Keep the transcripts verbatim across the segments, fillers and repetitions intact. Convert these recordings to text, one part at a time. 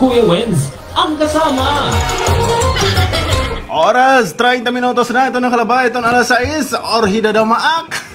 Kuya Wens, ang kasama. Oras, treinta minutos na ito nakalabay, ito na alas sais, orhi dadamaak.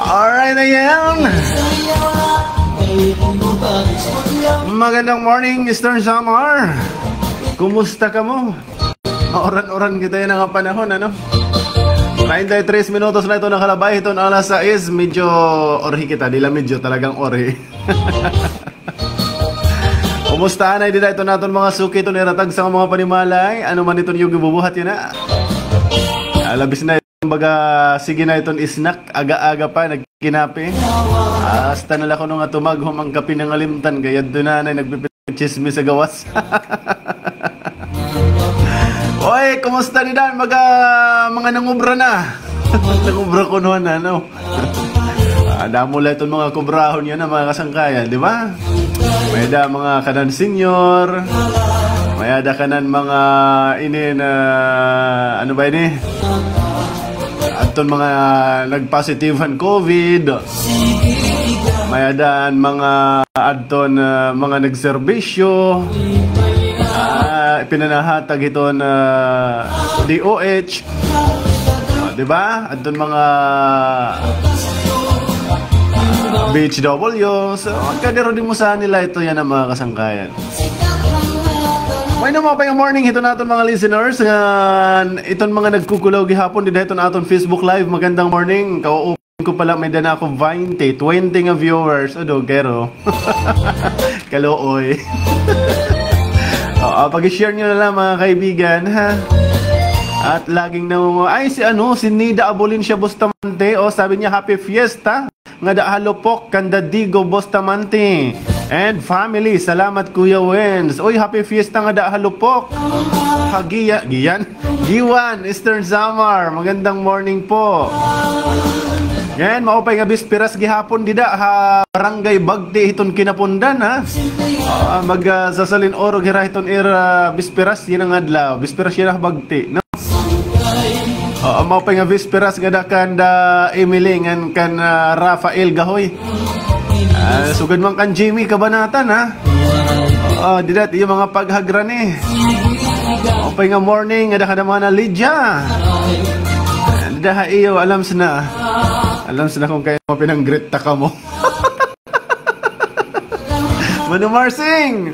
Alright, ayan. Magandang morning, Eastern Samar. Kumusta kamo? Mauran-uran kita yana nga panahon, ano? Treinta y tres minutos na ito nakalabay hiton alas sais. Medyo orhi kita, di la medyo, talagang orhi. Kumusta anay dida iton aton mga suki, iton ira tagsa nga mga panimalay? Ano man iton iyo gibubuhat yana? Ah, labis na, kumbaga, sige na iton snack, aga-aga pa, nagkinape. Hasta na la kuno nga tumaghom an kape nangalimtan, kay adto na anay nagpipitsismis ha gawas. Oy, kumusta dida an mga, mga nangobra na? Nangobra kuno na, no? Ah, damo la iton mga kobrahon yana, mga kasangkayan, di ba? May-ada mga kanan senior, may-ada kanan mga ini na, ano ba ini? Adton mga nag-positive han COVID. May-ada an mga adton, ah, mga nagserbisyo. Ah, ipinanahatag hiton, ah, D O H. Ah, di ba? Adton mga, ah, B H W. So, kadiro di mo sa nila ito yana, mga kasangkayan. May na mga payong morning hiton aton mga listeners nga iton mga nagkukulaw gihapon dida hiton aton Facebook Live. Magandang morning. Kauupan ko pala, may-ada na ako twenty, twenty nga viewers. O, dogero. Kaluoy. Oo, pag-share nyo na lang, mga kaibigan, ha? At laging nangungu-, ay, si ano, si Nida Abolincia Bustamante. O, sabi niya, "Happy Fiesta ngada ha Lupok kanda Digo Bustamante." And family, salamat Kuya Wens. Uy, happy fiesta ngada ha Lupok. Ha Gia-, Gian? Guiuan, Eastern Samar. Magandang morning po. Yan, maupay nga bisperas gihapon dida ha Barangay Bagti hiton Quinapondan, ha. Ah, mag, ah, sasalin-urog hira hiton ira bisperas, yana nga adlaw. Bisperas yana ha Bagti, no? Oo, maupay nga bisperas ngada kanda Emily ngan kan, ah, Rafael Gahoy. Ah, sugad man kan Jimmy Kabanatan, ha? Oo, dida ha iyo mga paghagrani. Maupay nga morning ngada kanda Mana Lydia. Dida ha iyo, alams na. Alams na kon kay-ano pinang-greet ta kamo. Mano Marsing!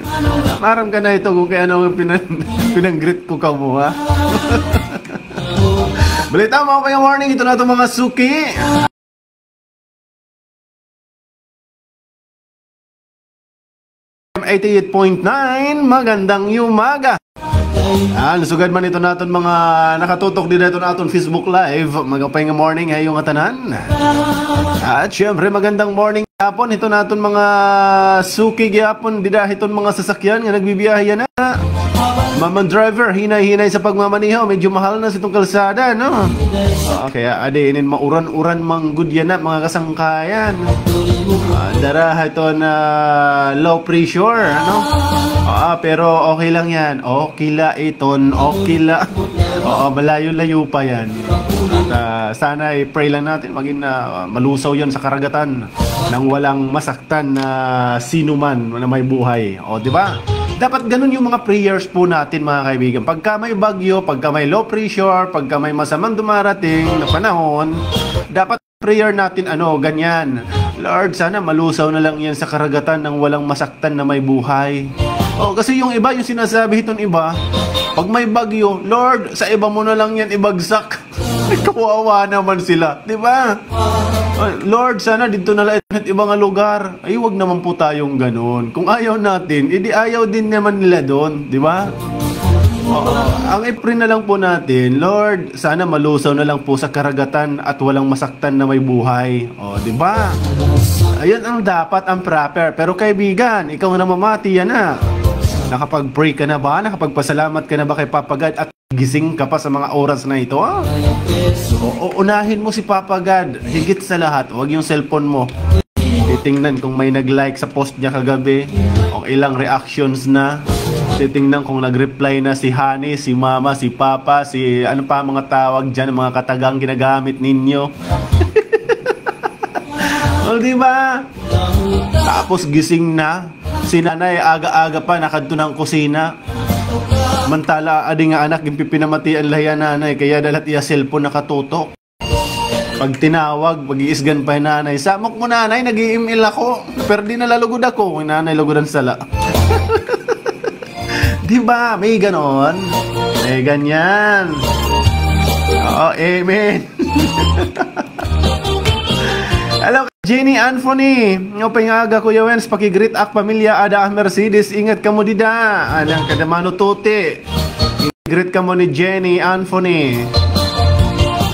Maaram ka na ito kon kay-ano an pinan-, pinang-greet ko kamo, ha? Balita, maupay nga morning hiton aton mga suki. Eighty-eight point nine, magandang umaga. Ah, sugad man hiton aton mga nakatutok dida hiton aton Facebook Live. Maupay nga morning ha iyo ngatanan. At syempre, magandang morning gihapon hiton aton mga suki gihapon dida hiton mga sasakyan nga nagbibiyahe yana. Mamang driver, hinay-hinay sa pagmamaneho, medyo mahal na hiton kalsada, no? Ah, kay-a adi inin mauran-uran man gud yana, mga kasangkayan. Ah, dara hiton low pressure, ano? Ah, pero okay lang yan. Okay la iton, okay la. Oo, malayo-layo pa yan. At, ah, sana i-pray lang natin, maging, ah, malusaw yan sa karagatan nang walang masaktan na sinuman na may buhay. O, di ba? Dapat ganun yung mga prayers po natin, mga kaibigan. Pagka may bagyo, pagka may low pressure, pagka may masamang dumarating na panahon, dapat prayer natin, ano, ganyan. Lord, sana malusaw na lang yan sa karagatan nang walang masaktan na may buhay. O, kasi yung iba, yung sinasabi hiton iba, pag may bagyo, Lord, sa iba mo na lang yan ibagsak. Kawawa naman sila, di ba? Ah, Lord, sana dito na lang sa iba nga lugar. Ay, wag naman po tayong ganun. Kung ayaw natin, edi ayaw din naman nila doon, di ba? Oo. Ang i-pray na lang po natin, Lord, sana malusaw na lang po sa karagatan at walang masaktan na may buhay. O, di ba? Ayun ang dapat, ang proper. Pero kaibigan, ikaw na mamati yana. Nakapag-pray ka na ba? Nakapagpasalamat ka na ba kay Papa God? At gising ka pa sa mga oras na ito, ha? O, unahin mo si Papa God, higit sa lahat, wag yung cellphone mo. Titingnan kung may nag-like sa post niya kagabi, kung ilang reactions na. Titingnan kung nag-reply na si Honey, si Mama, si Papa, si ano pa mga tawag diyan, mga katagang ginagamit ninyo. O, di ba? Tapos gising na. Si nanay, aga-aga pa, nakadto na han kusina. Mantala, adi nga anak, ginpipinamatian la hiya nanay, kay yada la it iya cellphone nakatutok. Pag tinawag, pag-iisgan pa hi nanay, "Samok mo, nanay, nag-i-M L ako. Perdi na la lugod ako." Hi nanay lugod an sala. Di ba? May ganon. May ganyan. Oo, amen. Hello, Jenny Anthony. Maupay nga aga, Kuya Wens, paki-greet ak pamilya ada ha Mercedes. Ingat kamo dida. Anang kada Mano Tuti. Greet kamo ni Jenny Anthony.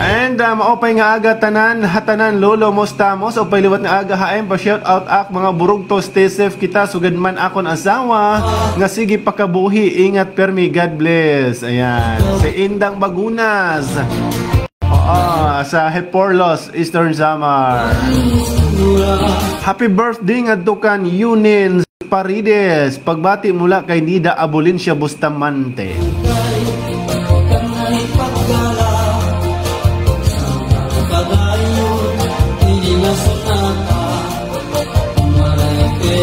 And, ah, maupay nga aga tanan, ha tanan, Lolo, musta mo? Sa upay liwat nga aga, hain pa shout out ak mga burugto, stay safe kita, sugad man akon asawa, nga sige pakabuhi, ingat permi, God bless. Ayan, si Indang Bagunas. Oo, sa Heporlos, Eastern Samar. Happy birthday ngadto kan Yunin Paredes. Pagbati mula kay Nida Abolencia Bustamante.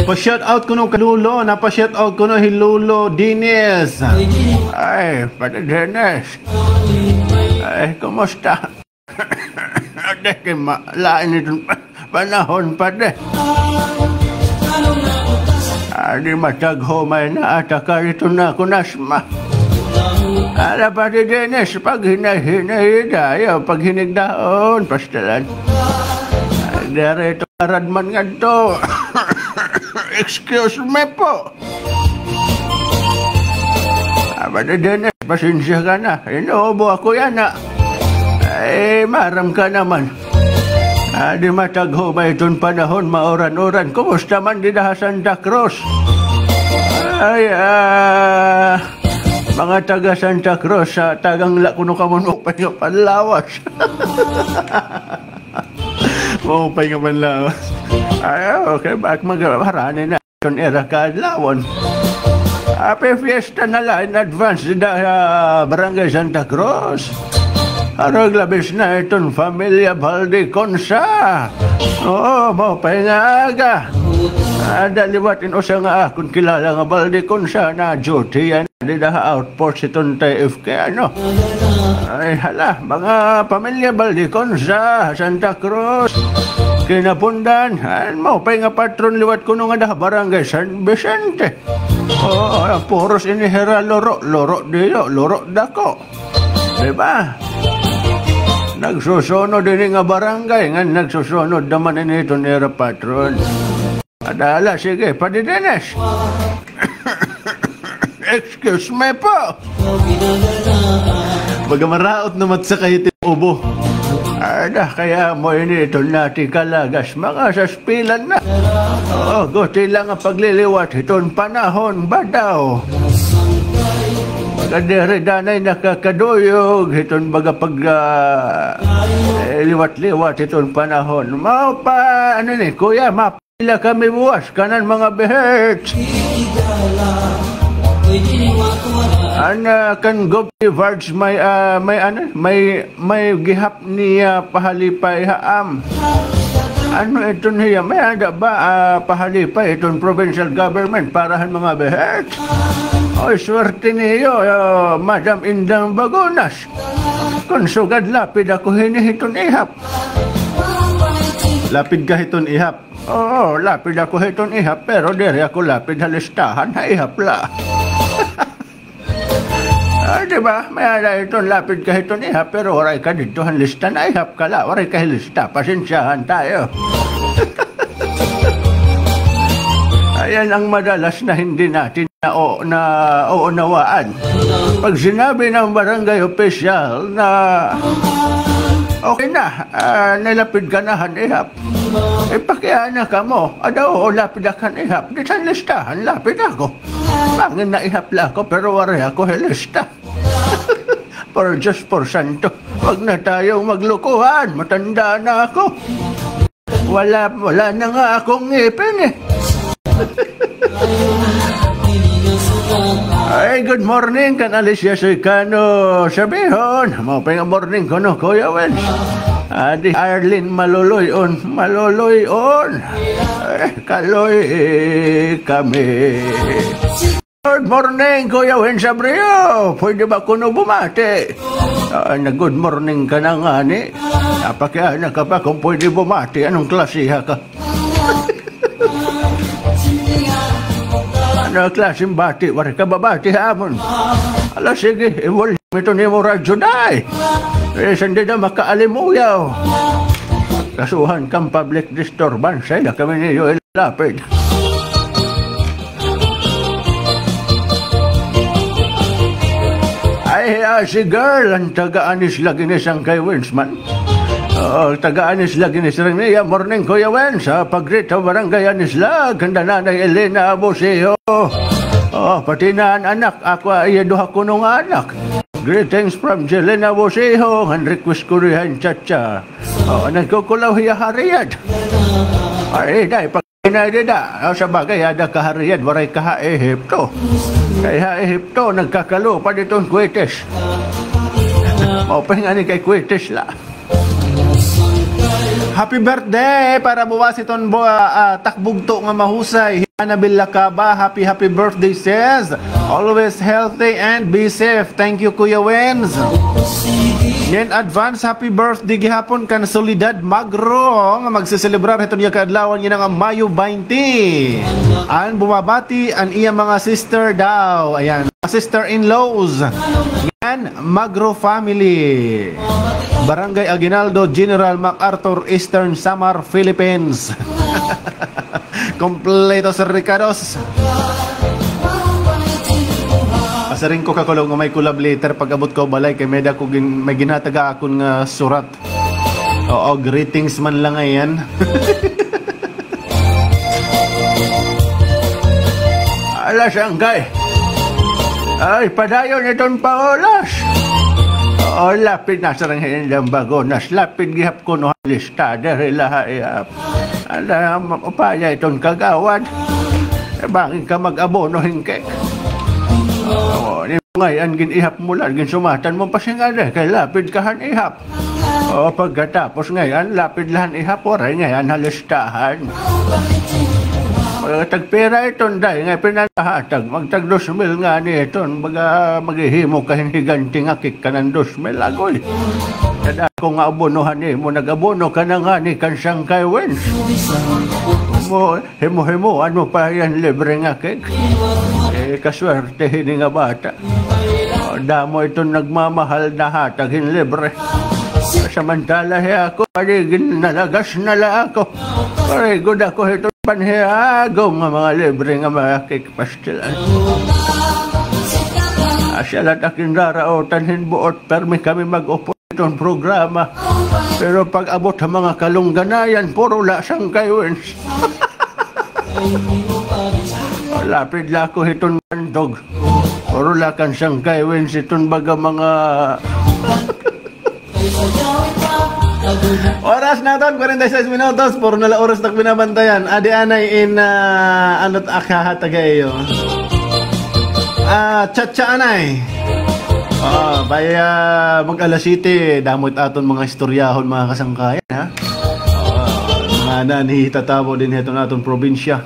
Pa-shout out kuno kay Lolo, napa-shout out kuno hi Lolo Dennis. Ay, Pati Dennis. Ay, kumusta? Adi kay ma-, lain iton pa-, panahon, Pati. Adi matag humay na ata ka iton akon asma. Ala, Pati Dennis, paghinay-hinay dayo, paghinigdaon, pastilan. Ay, diri ito karadman ngadto. Excuse me po. Aba, Dennis, pasensya ka na. Inuubo ako yana. Ay, maaram ka naman. Adi matagho ba iton panahon, mauran-uran. Kumusta man dida ha Santa Cruz? Ay, ah, mga taga Santa Cruz, ah, tagang la kuno kamo, maupay nga panlawas. Maupay nga panlawas. Ay, okay, bak mag-, harani na iton ira kaadlawon. Happy Fiesta na la in advance dida ha Barangay Santa Cruz. Arog labis na iton Pamilya Baldiconsa. Oo, maupay nga aga. Ada liwat in usa nga akon kilala nga Baldiconsa, na-duty yana dida ha outpost hiton T F K, ano? Ay, hala, mga pamilya Baldiconsa, Santa Cruz, Quinapondan, an maupay nga patron liwat kuno ngada ha Barangay San Vicente. Oo, puros ini hira luro, luro diyo, luro dako. Di ba? Nagsusunod ini nga barangay, ngan nagsusunod naman ini iton ira patron. Adala, sige, Padi Dennis. Excuse me po. Baga maraot na matsakay it im ubo. Ada, kay amo ini iton natikalagas, mga saspilan na. Oo, guti la nga pagliliwat hiton panahon, badaw. Kadiri danay nakakaduyog hiton baga pag, ah, eh, liwat-liwat hiton panahon. Mao pa, ano ni, kuya, mapila kami buwas, kanan mga biherts. An, ah, kan Gov Vards may, ah, may, ano, may, may gihap niya pahalipay ha am. Ano iton hiya? May ada ba, ah, pahalipay iton provincial government para han mga biherts? Oy, swerte niyo, ah, Madam Indang Bagunas. Kon sugad lapid ako hini hiton ihap. Lapid ka hiton ihap? Oo, lapid ako hiton ihap, pero diri ako lapid ha listahan, ha ihap la. Ah, di ba? May ada iton lapid ka hiton ihap, pero waray ka didto han lista, naihap ka la, waray ka hilista. Pasensyahan tayo. Ayan ang madalas na hindi natin na, o, na uunawaan. Pag sinabi ng barangay official na okay na, ah, nilapid ka na han ihap, ipakiana kamo, ada, oo, lapid ak han ihap, didto han listahan, lapid ako. Bangin naihap la ako, pero waray ako hilista. Por Diyos, por santo, wag na tayong maglokohan. Matanda na ako. Wala, wala na nga akong ngipin eh. Ay, good morning kan Alicia Soycano Sabihon. Maupay nga morning kuno, Kuya Wens. Adi Arlene Maluloy-on, Maluloy-on. Eh, kaloy kami. Good morning, Kuya Wens Abreu. Pwede ba kuno bumati? Ah, nag-good morning ka na ngani. Napakiana ka pa kung pwede bumati. Anong klasiha ka? Ano klaseng bati? Waray ka babati ha amon. Ala, sige, iwal ito nimo radyo, day. Eh, sandi na makaalimuyaw. Kasuhan kang public disturbance, ay, na kami niyo ilapid. Ay, ah, si girl, an taga Anislag ini sangkay Wens man. Oo, taga Anislag ini siring niya. Morning, Kuya Wens. Sa pag-greet ha Barangay Anislag, kanda Nanay Elena Abuseo. Oo, pati na an anak, ako, iya duha kuno nga anak. Greetings from Jelena Abuseo, ngan request ko rihan cha-cha. Oo, nagkukulaw hiya ha Riyadh. Ay, day, pag Inay dida, aw, sa bagay, ada ka ha Riyadh, waray ka ha Ehipto. Kay ha Ehipto, nagkakalupad iton kwitis. Maupay ngani kay kwitis la. Happy birthday para buwas iton bu-, ah, ah, takbugto nga mahusay. Hi Annabel Lacaba, happy, happy birthday, sis. Always healthy and be safe. Thank you, Kuya Wens. Ngan advance happy birthday gihapon kan Soledad Magro nga magseselebrar hiton iya kaadlawan yana nga Mayo baynte. An bumabati an iya mga sister daw. Ayan, mga sister-in-laws. Ngan Magro family. Barangay Aguinaldo, General MacArthur, Eastern Samar, Philippines. Kompleto sa rekados. Pasiring ko, kakulop, nga may collab later pag-abot ko balay kay may-ada ko gin-, may ginhatag ha akon nga surat. Oo, greetings man la ngay-an. Hala, sangkay. Ay, padayon iton paulas. Oo, lapid na sa ranghin lang bago. Nas lapid gihap kuno ha lista, diri la ha ihap. Ala, ma-, upaya iton kagawad. Bangin ka mag-abono hin cake. Oo, ni ngay-an gin-ihap mo la, ginsumatan mo pa singada, kay lapid ka han ihap. O, pagkatapos ngay-an, lapid la han ihap, waray ngay-an ha listahan. Mga tagpira iton, day, ngay pinangahatag, magtag dos mil ngani iton, baga maghihimo ka hin higanti nga cake kanan dos mil, agoy. Kada ako nga abonohan nimo, nag-abono ka na ngani kan Sangkay Wins. Mo, himo-himo, ano pa yan, libre nga cake? Eh, kaswerte hini nga bata. O, damo iton nagmamahal nahatag hin libre. Samantala hi ako, paligid nalagas na la ako. Parigod ako hiton panhiagom nga mga libre nga mga cake, pastilan. Asya la it ak ginraraotan hin buot, permi kami mag-upod hiton programa. Pero pag-abot ha mga kalungganayan, puro la Sangkay Wins. Lapid la ako hiton bandog. Puro la kan Sangkay Wins iton baga mga... Oras naton, kwarenta y seis minutos. Puro na la oras it ak binabantayan. Adi anay in, ah, ano it ak hahatag ha iyo. Ah, cha-cha anay. Ah, baya mag alas siyete, damo it aton mga istoryahon, mga kasangkayan, ha? Ah, mga nanhihitatabo dinhi hiton aton probinsya.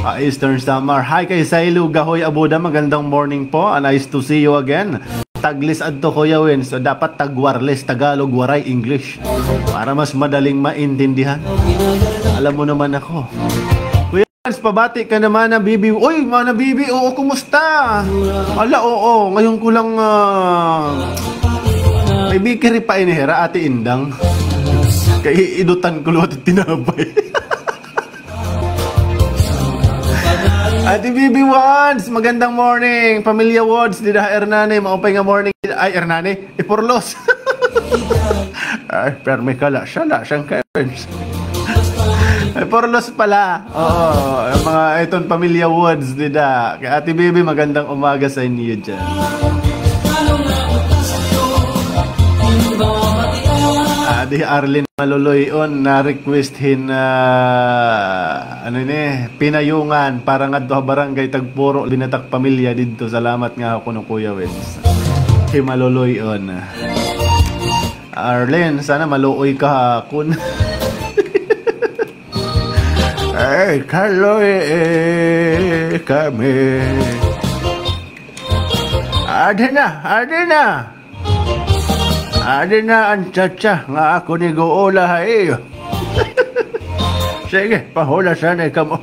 Ah, Eastern Samar. Hi kay Sailo Gahoy Abuda, magandang morning po. Ah, nice to see you again. Taglis adto, Kuya Wins. So, dapat tagwarlis, Tagalog, waray English. Para mas madaling maintindihan. Alam mo naman ako. Kuya Wins, pabati ka naman na bibi. Uy, mana bibi, oo, kumusta? Ala, oo, ngayon ko lang, ah, may bakery pa ini hira, Ate Indang. Kay idutan ko liwat it tinapay. Ate Bibi Woods, magandang morning. Pamilya Woods, dida ha Hernani, maupay nga morning. Ay, Hernani, Iporlos. Ay, permi ka la, siya la, Sangkay Wins. Iporlos pala. Oo, an mga iton pamilya Woods, dida. Kay Ate Bibi, magandang umaga sa inyo dyan. Adi Arlene Maloloy-on, na-request hin, ah, ano ini, pinayungan para ngadto ha barangay Tagpuro, Binatak pamilya didto. Salamat nga kuno Kuya Wins. Hi Maloloy-on. Arlene, sana maluoy ka ha akon. Ay, kaluy, eh, kami. Adi na, adi na. Adi na an cha-cha nga akon iguula ha iyo. Sige, pahulasan na kamo.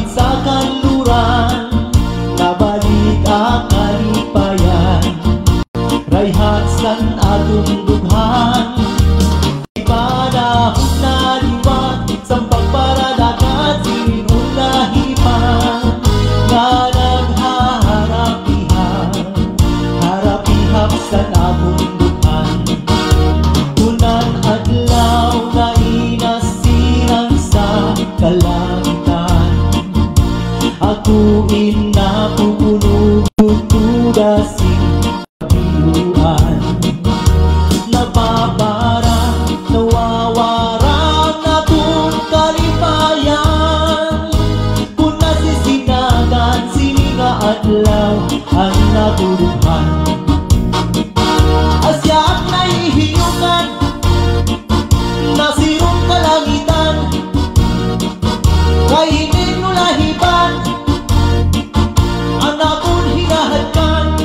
Sa kanluran, nabalik an kalipayan. Rayhat san aton dughan. Panahon na liwat, san pagparadakat, sinin-on lahi pa nga naghaharap-ihap. Harap-ihap san aton dughan. Kun an adlaw nainasiran sa kalangitan, ako in napupuno, tuda sin kabiluan. Napaparang, nawawaran aton kalipayan. Kun nasisinagan sini nga adlaw an aton dughan. Asya an nahihiyukan, nasirong kalangitan, kay inin nulahipan an aton hinahadkan.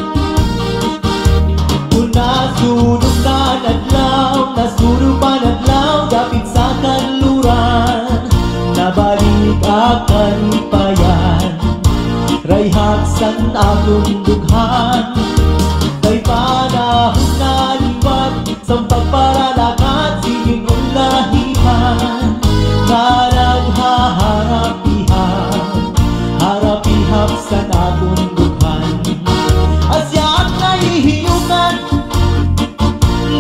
Kun nasunog na an adlaw, nasunog pa an adlaw, dapit sa kanluran, nabalik an kalipayan. Rayhat san aton dughan, kay panahon na liwat, san pagparadakat, sinin-on lahi pa nga naghaharap-ihap. Harap-ihap san aton dughan. Asya an nahihiyukan,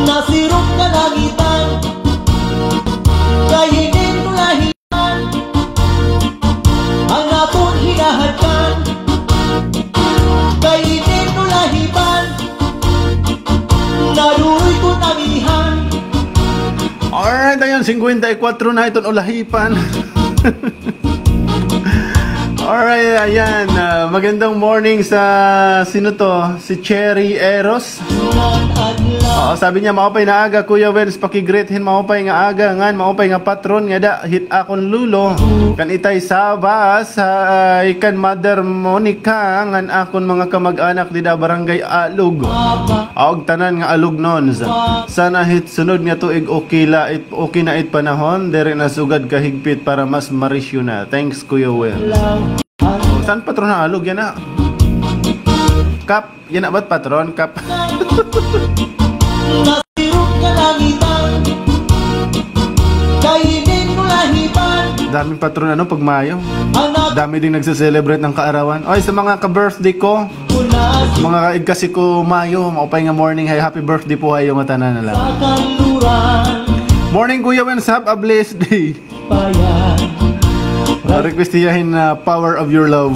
nasirong kalangitan, kay inin nulahipan an aton hinahadkan. Kay inin nulahipan, naduroy kon amihan. Alright, ayan, singkwenta y kwatro na iton ulahipan. Alright, ayan. Ah, magandang morning sa, sino to? Si Cherry Eros. Oo, sabi niya, "Maupay nga aga, Kuya Wens, paki-greet hin maupay nga aga, ngan maupay nga patron ngada hit akon lolo, kan Itay Sabas, ha, ikan Mother Monica, ngan akon mga kamag-anak dida Barangay Alog. Aw, og tanan nga Alognons. Sana hit sunod nga tuig okay la it, okay na it panahon, diri na sugad kahigpit para mas marisyo na. Thanks, Kuya Wens." San patron ha Alog yana? Kap, yana ba it patron? Kap. Daming patron, ano, pag Mayo. Dami ding nagse-celebrate ng kaarawan. Oy, sa mga ka-birthday ko, mga igkasi ko Mayo, maupay nga morning, hay, happy birthday po ha iyo ngatanan na la. Morning, Kuya Wens, have a blessed day. Ah, request hiya hin, ah, Power of Your Love.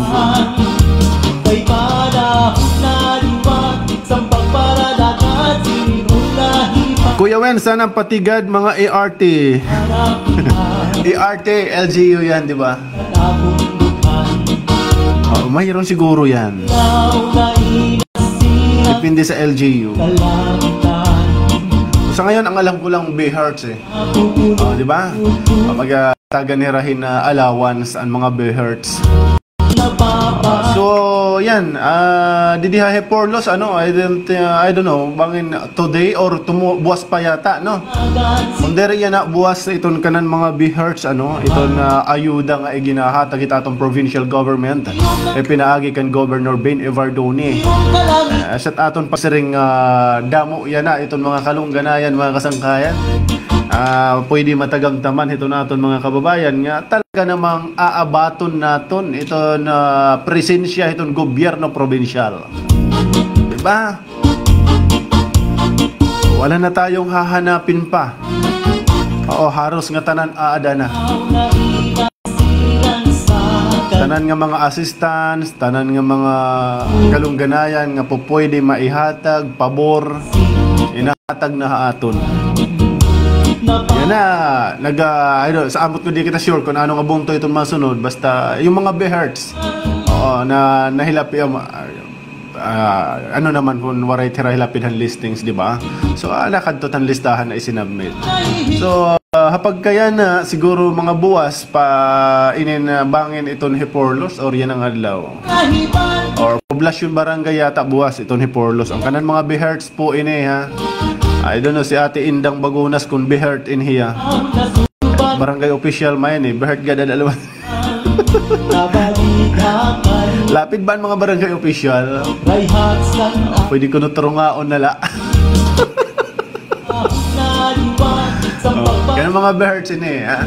Kuya Wen, sana pati gad mga A R T. A R T, L G U yan, di ba? Oo, mayroon siguro yan. Depende sa L G U. Sa ngayon, ang alam ko lang, BHERTs eh. Oh, di ba? Ah, mag, ah, tagan nira hin, ah, allowance an mga BHERTs. Ah, so, yan. Ah, didi ha Giporlos, ano, I don't, ah, I don't know, bangin today or tumo-, buwas pa yata, no? Kon diri yana buwas iton kanan mga BHERTs, ano, iton, ah, ayuda nga iginahatag hit aton provincial government, eh, pinaagi kan Governor Ben Evardone. Eh, sa aton pasiring, ah, damo yana iton mga kalungganayan, mga kasangkayan. Ah, pwede matagamtaman hiton aton mga kababayan nga talaga namang aabaton naton iton, ah, presensya hiton gobyerno probinsyal. Di ba? Wala na tayong hahanapin pa. Oo, haros ngatanan aada na. Tanan nga mga assistance, tanan nga mga kalungganayan nga pupwede maihatag, pabor, inahatag na ha aton. Yana, nag, ah, I don't, sa ambot ko di kita sure kon ano nga bungto iton masunod, basta yung mga BHERTs, oo, na nahilapi, um, ah, ano naman kon waray it hira hilapid han listings, di ba? So, ah, nakadto it han listahan na isinubmit. So, ah, ha pagkayana, siguro mga buwas pa inin, ah, bangin iton Giporlos or yana nga adlaw. Or Poblacion Barangay yata buwas iton Giporlos. An kanan mga BHERTs po ini, ha. I don't know si Ate Indang Bagunas kon BHERT in hiya. Barangay official man ini, BHERT gad an alwan. Lapid ba an mga barangay official? Pwede kuno turungaon na la. Oh, kaya mga BHERTs ini, ha?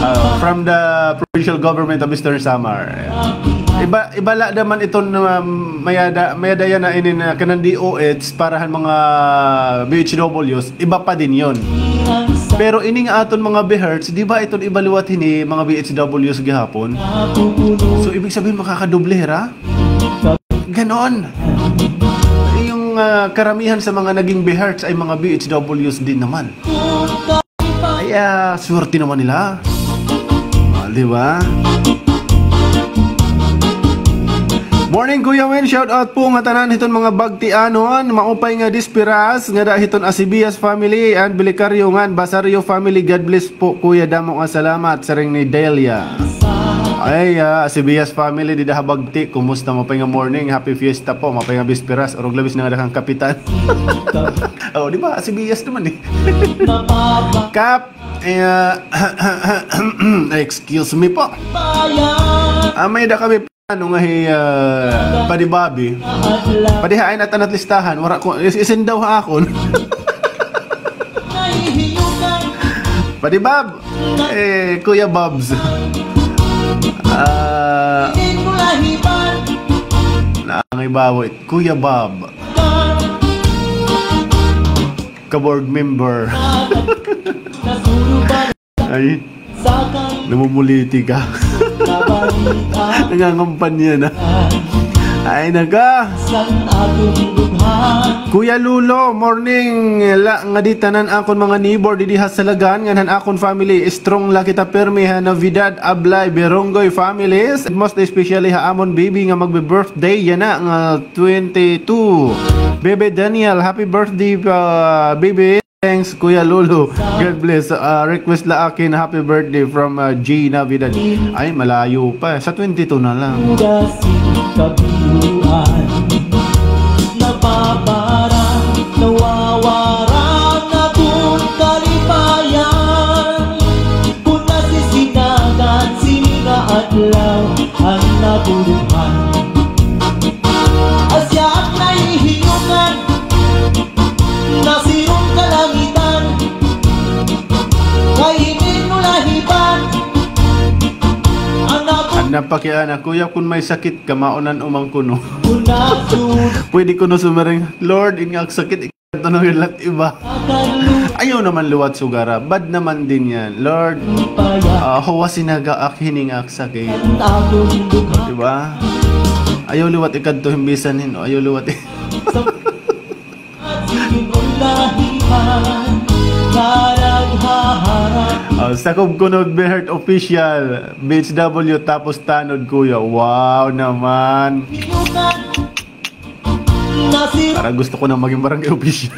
Ah, from the provincial government of Eastern Samar. Iba, iba la naman iton, um, mayada, mayada yana ini nga kanan DOH para han mga BHWs, iba pa din yon. Pero ini nga aton mga BHERTs, di ba iton iba liwat hini mga BHWs gihapon? So, ibig sabihin, makakadoble hira? Ganon. Yung, ah, karamihan sa mga naging BHERTs ay mga BHWs din naman. Ay, ah, swerte naman nila. Ah, di ba? Morning, Kuya Wen. Shout out po nga tanan hiton mga Bagtianon. Maupay nga dispiras ngada hiton Asibias family and Belicario ngan Basario family. God bless po, Kuya. Damo nga salamat, siring ni Delia. Ay, ah, Asibias family, dida ha Bagti. Kumusta? Maupay nga morning. Happy fiesta po. Maupay nga bisperas. Urog labis na ngada kan kapitan. Oh, di ba? Asibias naman eh. Kap, eh, excuse me po. Ah, may-ada kami plano nga hi, ah, Padi Bobby. Padi hain at anat listahan. Wara ko, is-, isin daw ha akon. Padi Bob. Eh, Kuya Bobs. Ah, naangay bawo it Kuya Bob. Ka-board member. Ay, namumulitika. Nangangampanya na. Ay, naka. Kuya Lulo, morning. La, ngadi tanan akon mga neighbor didi ha Salagan, ngan han akon family, strong la kita pirmi ha Navidad, Ablay, Beronggoy families, most especially ha amon baby nga magbe-birthday yana nga twenty-two. Bebe Daniel, happy birthday, ah, baby. Thanks, Kuya Lolo. God bless. Ah, request la akin, happy birthday from, ah, G Navidad. Ay, malayo pa. Sa twenty-two na lang. An napakiana, Kuya, kun may sakit ka, maon an umang kuno. Pwede kuno sumiring, Lord, in nga ak sakit, Ito na rin la't iba. Ayaw naman liwat sugara. Bad naman din yan. Lord, ah, huwasi na gaak hini nga ak sakit. Diba? Ayaw liwat ikadto hin bisan hin-o. Ayaw liwat i- Oh, sakob kuno BHERT Official, B H W, tapos tanod, kuya. Wow naman. Parang gusto ko na maging barangay official.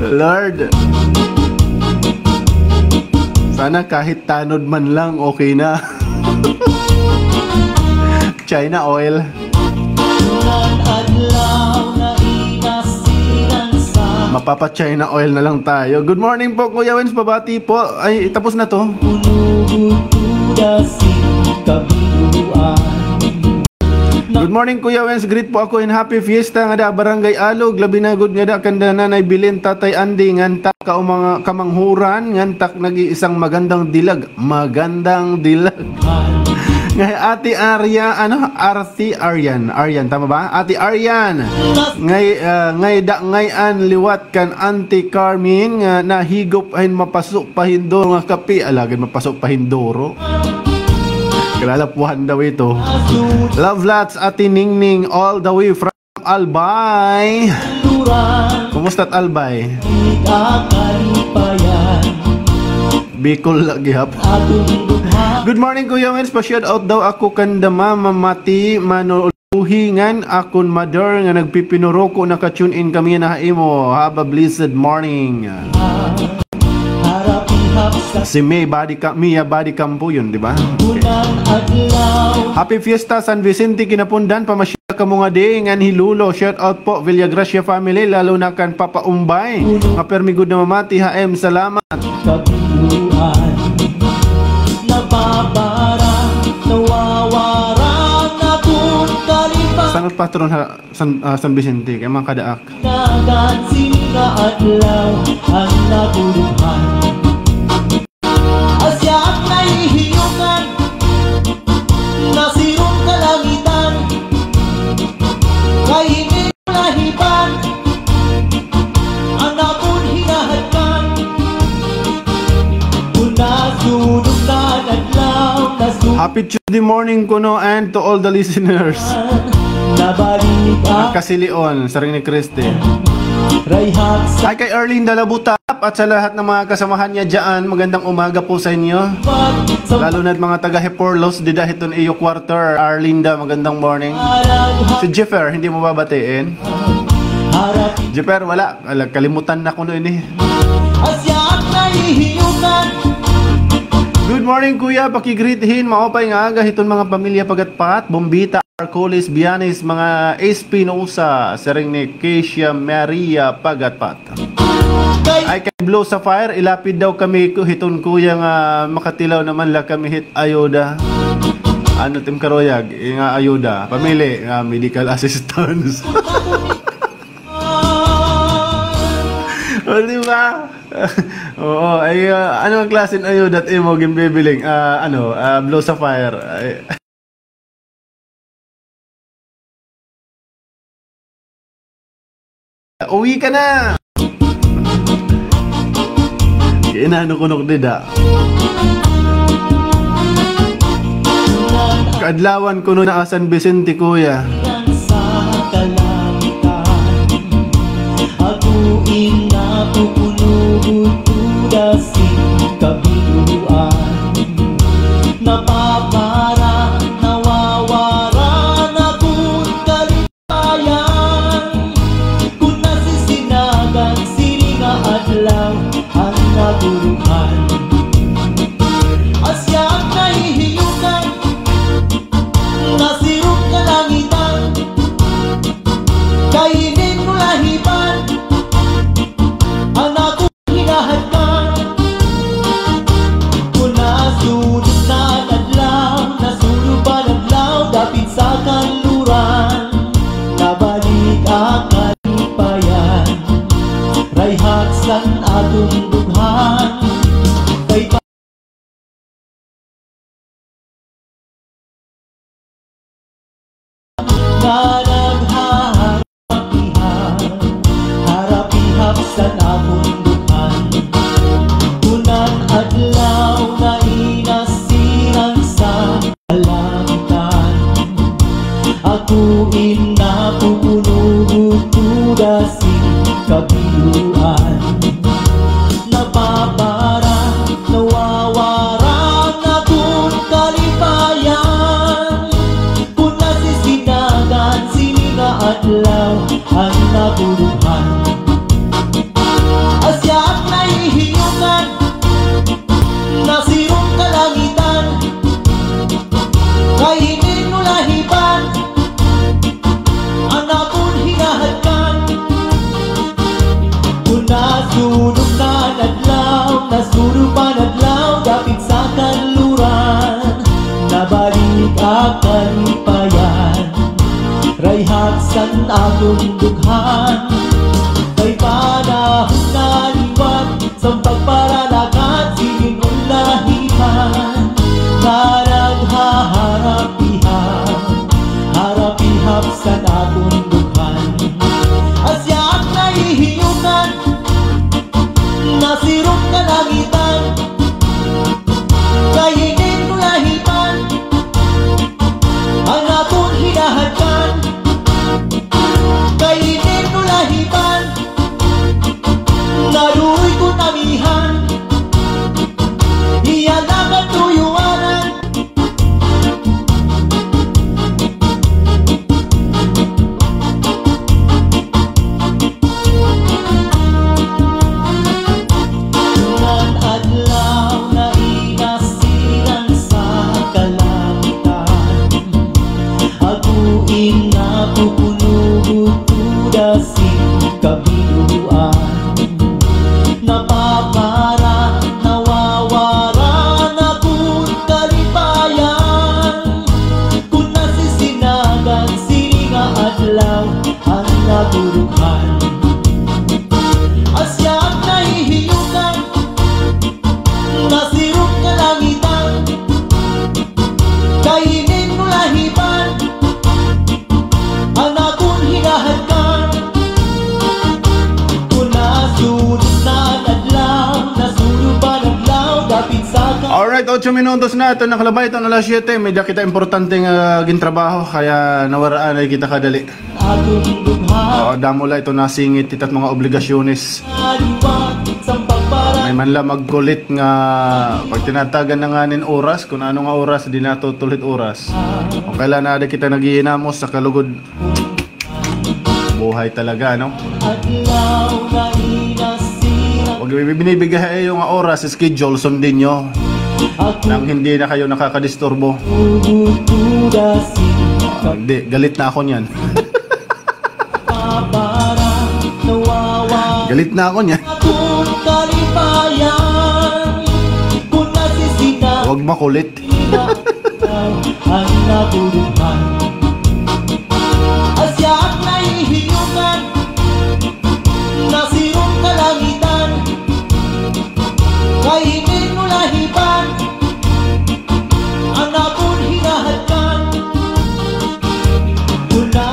Lord. Sana kahit tanod man lang, okay na. China oil. Mapapa-China oil na lang tayo. Good morning po, Kuya Wins. Pabati po. Ay, tapos na 'to. Good morning, Kuya Wins. Greet po ako hin happy fiesta ngada Barangay Alog. Labi na gud ngada kanda Nanay Belen, Tatay Andy, ngan ta ka mga kamanghuran, ngan ta nag-iisang magandang dilag. Magandang dilag. Ngay Ate Arya, ano? Arti Aryan. Aryan, tama ba? Ate Aryan. Ngay, ah, ngay da, ngay-an liwat kan Auntie Carmen nga nahigop hin mapaso pa hin duro nga kape. Alagad mapaso pa hin duro. Kalalapuhan daw ito. Love lots, Ate Ningning, all the way from Albay. Kumusta't Albay? Bicol lagi hap. Good morning, Kuya Wins. Pa-shout out daw ako kanda Mama Mati Manuluhi ngan akon mother nga nagpipinuruko, naka-tune in kami na ha imo. Have a blessed morning. Si May Badi Ka-, Mia Badi Campo yun, di ba? Okay. Happy Fiesta, San Vicente, Quinapondan, pamasyal kamo ngadi, ngan hi Lolo, shout out po, Villagracia family, lalo na kan Papa Umbay. Nga permi gud namamati ha M, salamat. Sanot patron ha San, ah, San Vicente, kay mga kadaak. Happy Tuesday morning kuno and to all the listeners. Ang Kasilion, siring ni Christy. Hi kay Arlinda Labutap at sa lahat ng mga kasamahan niya dyan, magandang umaga po sa inyo. Lalo na mga taga Hiporlos, dida hiton iyo quarter. Arlinda, magandang morning. Si Jeffer, hindi mo babatiin? Jeffer, wala. Ala, kalimutan na kuno ini. Good morning, kuya. Paki-greet hin maupay nga aga hiton mga pamilya Pagatpat, Bombita, Arcoles, Bianes, mga Espinosa, siring ni Keisha Maria Pagatpat. Ay, kay Blue Sapphire, ilapid daw kami ku-, hiton kuya nga makatilaw naman la kami hit ayuda. Ano, Team Karuyag, nga ayuda. Pamili nga medical assistance. O, di ba? Oo, ay, ah, ano ang klaseng ayuda it imo ginbibiling? Ah, ano, ah, Blue Sapphire. Ay. Uwi ka na! Kinanukunok dida. Kaadlawan kuno na San Vicente, kuya. Ocho minutos na, ito nakalabay, ito na alas siyete. May da kita importante nga gintrabaho, kaya nawaraan ay kita kadali. Oo, damo la ito nasingit, ita't mga obligasyones. May man la magkulit nga pag tinatagan na nga nin oras, kung ano nga oras, di natutulit oras. Kung kailan na ada kita nag-iinamos sa kalugod. Buhay talaga, no? Pag binibigay ha iyo nga oras, schedule, sundin niyo. Nang hindi na kayo nakakadisturbo. Ah, hindi, galit na ako niyan. Galit na ako niyan. Huwag makulit.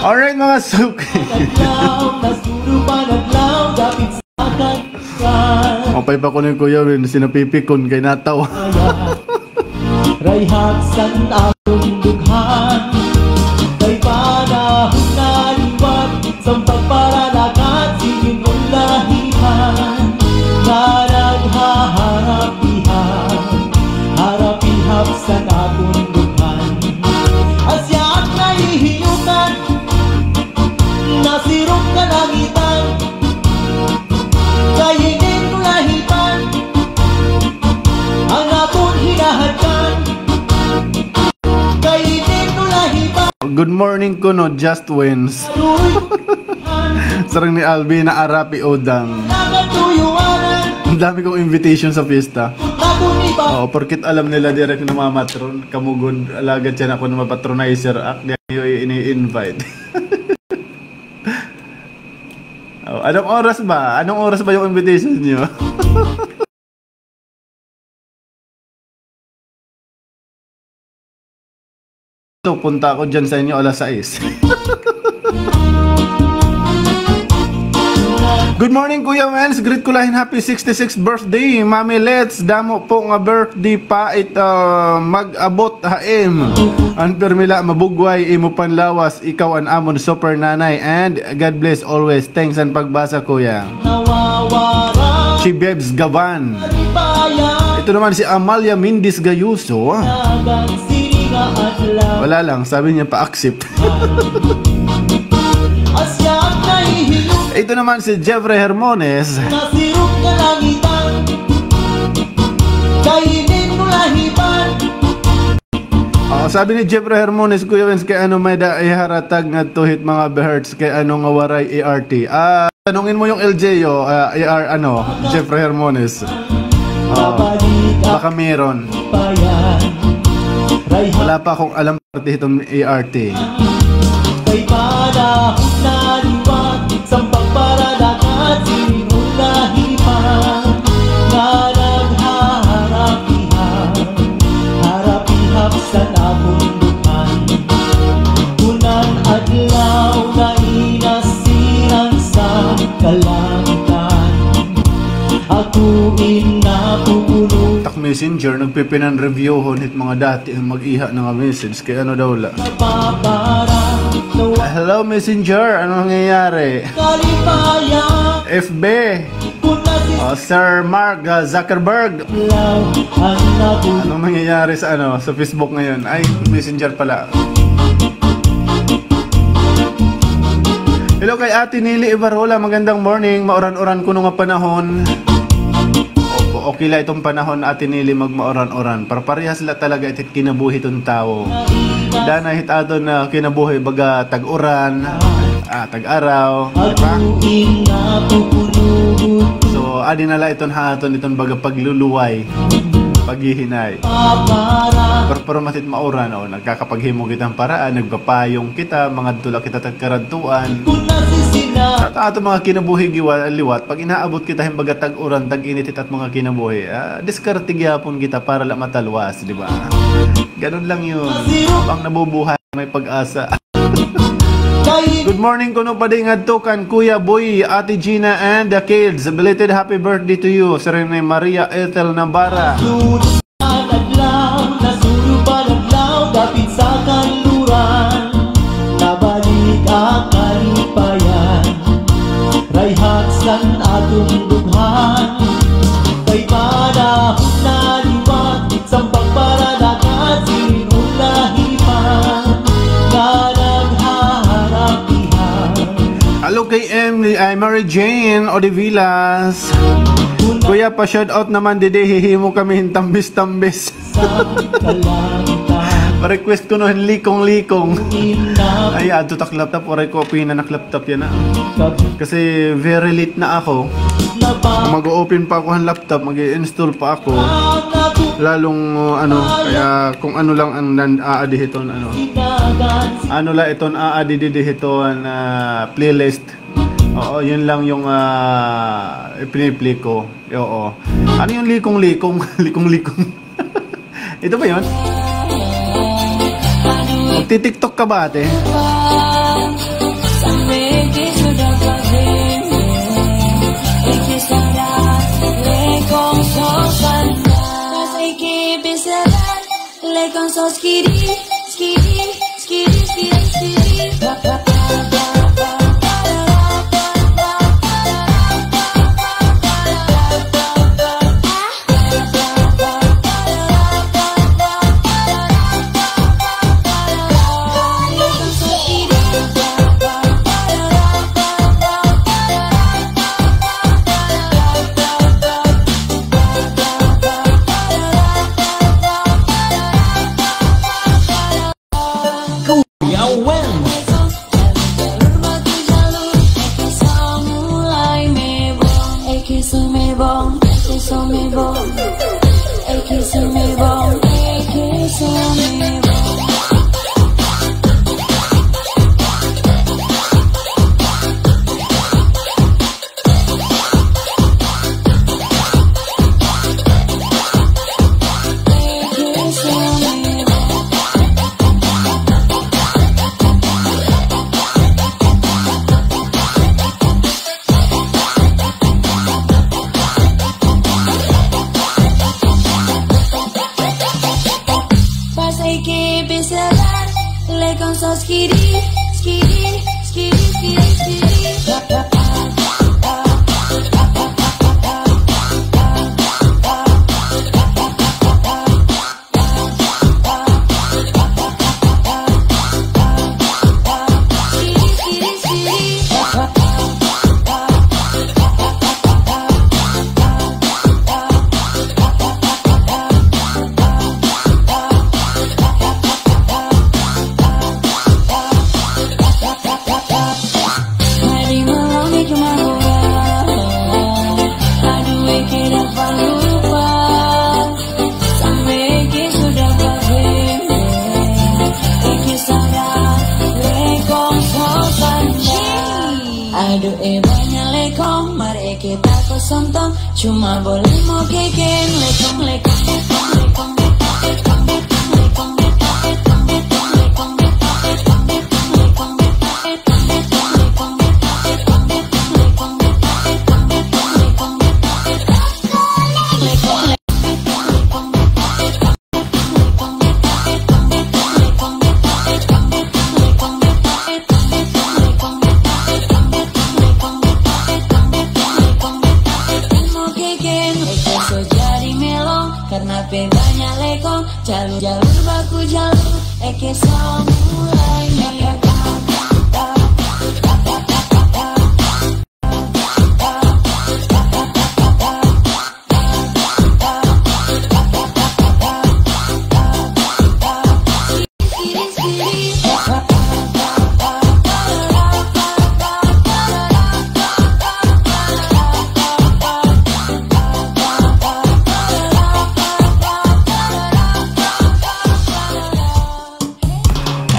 Alright, mga suki. Mapay pa ko ni Kuya Win, sinapipikon kay natawa. Good morning kuno, just wins. Sarang ni Alvin na arapi udang. Ang dami kong invitation sa fiesta. Oo, porket alam nila direct na mamatron. Kamugod, alagad siya na ako na mapatronizer. Ak, di niyo ini-invite. Oh, anong oras ba? Anong oras ba yung invitation niyo? So, punta ako dyan sa inyo alas sais. Good morning, Kuya Wens. Greet ko lahin happy sixty-sixth birthday. Mami Let's, damo po nga birthday pa it, ah, mag-abot ha im. An pirmi la mabugway imo panlawas, ikaw an amon super nanay. And God bless always. Thanks an pagbasa, Kuya. Si Bebs Gavan. Ito naman si Amalia Mendez Gayoso. Wala lang, sabi niya pa-accept. Ito naman si Jeffrey Hermones. Oh, sabi ni Jeffrey Hermones, Kuya Wens, kay ano may da iharatag ngadto hit mga beherts, kay ano nga waray A R T. Ah, tanungin mo yung L G U, ah, A R, ano, Jeffrey Hermones. Oh, baka meron. Wala pa akong alam parte hitong A R T. Tak Messenger, nagpipinan-reviewhon hit mga dati nga mag-iha na nga message. Kay ano daw la. Ah, hello, Messenger. Ano nangyayari? F B. Oh, Sir Mark, ah, Zuckerberg. Anong nangyayari sa, ano, sa Facebook ngayon? Ay, Messenger pala. Hello kay Ate Nili Ibarola. Magandang morning. Mauran-uran kuno nga panahon. Opo, okay la iton panahon, Ate Nili, magmauran-uran. Parparehas la talaga it kinabuhi hiton tawo. Danay hit aton nga kinabuhi, baga tag-uran, ah, tag-araw, di ba? So, adi na la iton ha aton, iton baga pagluluway, paghihinay. Pero, pero matit mauran, o, nagkakapaghimo kita hin paraan, nagpapayong kita, mangadto la kita tagkaradtuan. Sa aton mga kinabuhi giwa-, liwat, pag inaabot kita hin baga tag-uran, tag-init hit at mga kinabuhi, ah, diskarte gihapon kita para la matalwas, di ba? Ganun lang yun. Habang nabubuhay, may pag-asa. Good morning kuno pa di ngadto kan Kuya Boy, Ate Gina, and the kids. Belated happy birthday to you, Serene Maria Ethel Navarra. Hello kay M, ay, Mary Jane Odivilas. Kuya, pa-shoutout naman didi, hihimo kami hin tambis-tambis. Pa-request kuno hin likong-likong. Ay, adto tak laptop, waray ko pinanak laptop yana. Kasi very late na ako. Mag-open pa ako hin laptop, mag-i-install pa ako. Lalong, uh, ano, kaya kung ano lang an nan-, aadi hiton, ano. Ano la iton aadi didi hiton, ah, playlist. Oo, yun lang yung, ah, ipini-play ko. Oo. Ano yung likong-likong? Likong-likong. Ito ba yun? Magti-TikTok ka ba, ate? Kuya Wen.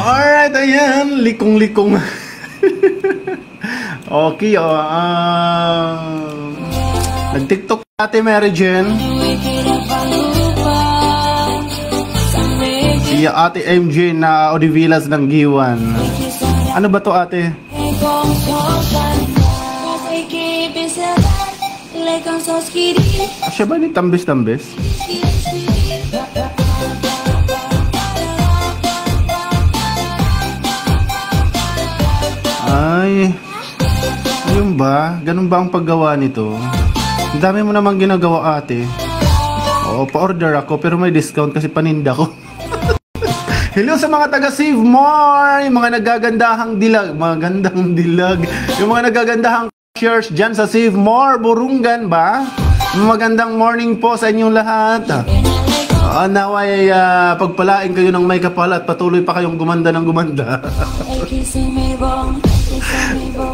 Alright, ayan. Likong-likong. Okay, oh, ah, nag-TikTok Ate Mary Jane. Si Ate M J na Odivilas ng Guiuan. Ano ba 'to, ate? Asya ba ini tambis-tambis? Ay, ayun ba? Ganun ba ang paggawa nito? Ang dami mo namang ginagawa, ate. Oo, pa-order ako, pero may discount kasi paninda ko. Hello sa mga taga Save More, yung mga nagagandahang dilag, magandang dilag, yung mga nagagandahang cashiers dyan sa Save More, Burungan ba? Magandang morning po sa inyong lahat. Ah, naway, ah, pagpalain kayo ng may kapal at patuloy pa kayong gumanda ng gumanda.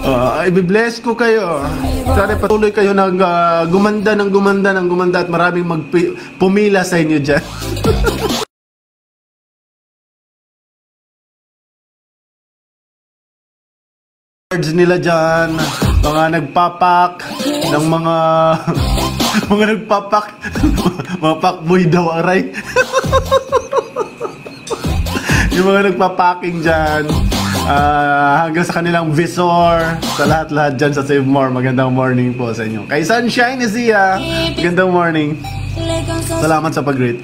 Ah, ibibless ko kayo. Sana patuloy kayo nag, ah, gumanda ng gumanda ng gumanda at maraming magpi-, pumila sa inyo dyan. Cards nila dyan, mga nagpapak ng mga, mga nagpapak, mga fuckboy daw, aray. Yung mga nagpa-packing dyan, ah, hanggang sa kanilang visor, sa lahat-lahat dyan sa Save More, magandang morning po sa inyo. Kay Sunshine is here, magandang morning. Salamat sa pag-greet.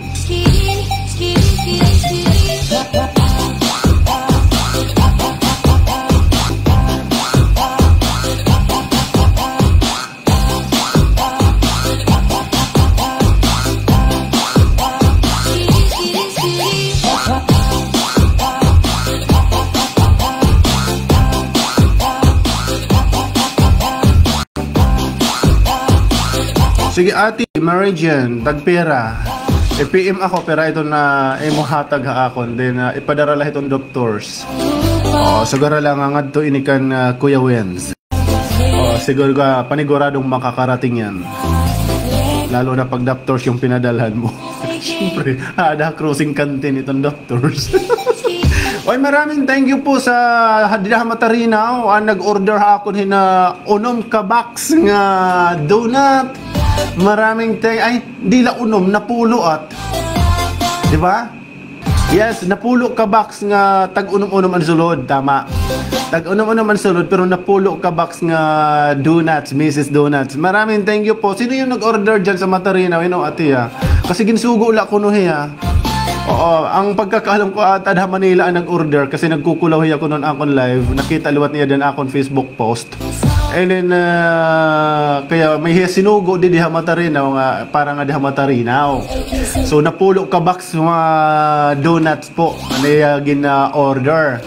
Sige, Ate Mary Jane, tagpira. I-P M ako, pira iton imo hatag ha akon. Then, ah, ipadara la hiton doctors. Oo, sugara la nga ngadto ini kan, ah, Kuya Wenz. Oo, siguro ka, paniguradong makakarating yan. Lalo na pag doctors yung pinadalhan mo. Siyempre, ada crossing canteen iton doctors. Oy, maraming thank you po sa ha-, dida ha Matarinaw, ang nag-order ha akon hin, ah, unom ka box nga donut. Maraming thank, ay, di la unom, napulo at. Di ba? Yes, napulo ka box nga tag-unom-unom an sulod, tama. Tag-unom-unom an sulod, pero napulo ka box nga donuts, Missus Donuts. Maraming thank you po. Sino yung nag-order dyan sa Matarinaw? You know, ate, ah. Kasi ginsugo la kuno hiya. Oo, ang pagkakaalam ko ata, ha Manila ang nag-order kasi nagkukulaw hiya kuno an akon live. Nakita liwat niya din akon Facebook post. And then, ah, kaya may hiya sinugo di, di ha Matarinaw nga, para nga di ha Matarinaw. So, napulo ka box mga donuts po, ano iya gina-order.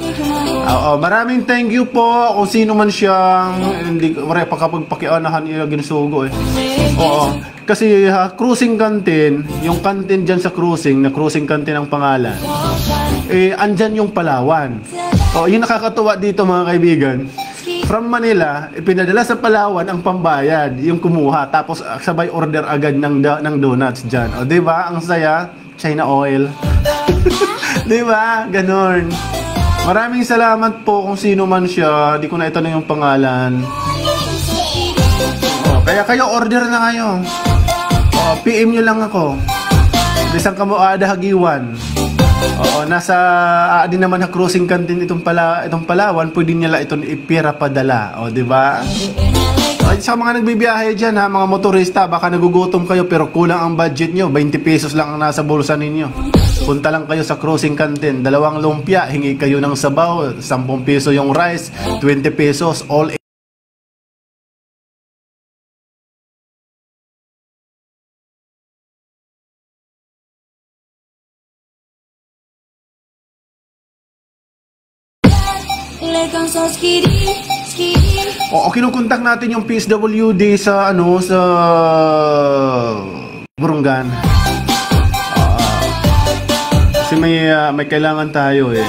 Oo, maraming thank you po kung sino man siya, hindi, wala pa kapag pakianahan iya ginsugo eh. Oo. Kasi ha, crossing canteen, yung canteen dyan sa crossing, na crossing canteen ang pangalan, eh, andyan yung Palawan. O, yung nakakatuwa dito, mga kaibigan, from Manila, ipinadala sa Palawan ang pambayad, yung kumuha, tapos, ah, sabay order agad ng da-, ng donuts dyan. O, di ba? Ang saya. China oil. Di ba? Ganun. Maraming salamat po kung sino man siya. Di ko na itanong yung pangalan. O, kaya kayo, order na kayo. O, P M nyo lang ako. Bisan kamo ada ha Guiuan. Oo, nasa, ah, di naman ha crossing canteen itong pala, itong Palawan, pwede niya la iton ipira padala. O, di ba? Ay, sa mga nagbibiyahe dyan, ha, mga motorista, baka nagugutom kayo pero kulang ang budget nyo, twenty pesos lang ang nasa bulsa ninyo. Punta lang kayo sa crossing canteen, dalawang lumpia, hingi kayo ng sabaw, sampung piso yung rice, twenty pesos, all Oo, kinukontak natin yung P S W D sa, ano, sa Borongan. Ah, kasi may, ah, may kailangan tayo eh.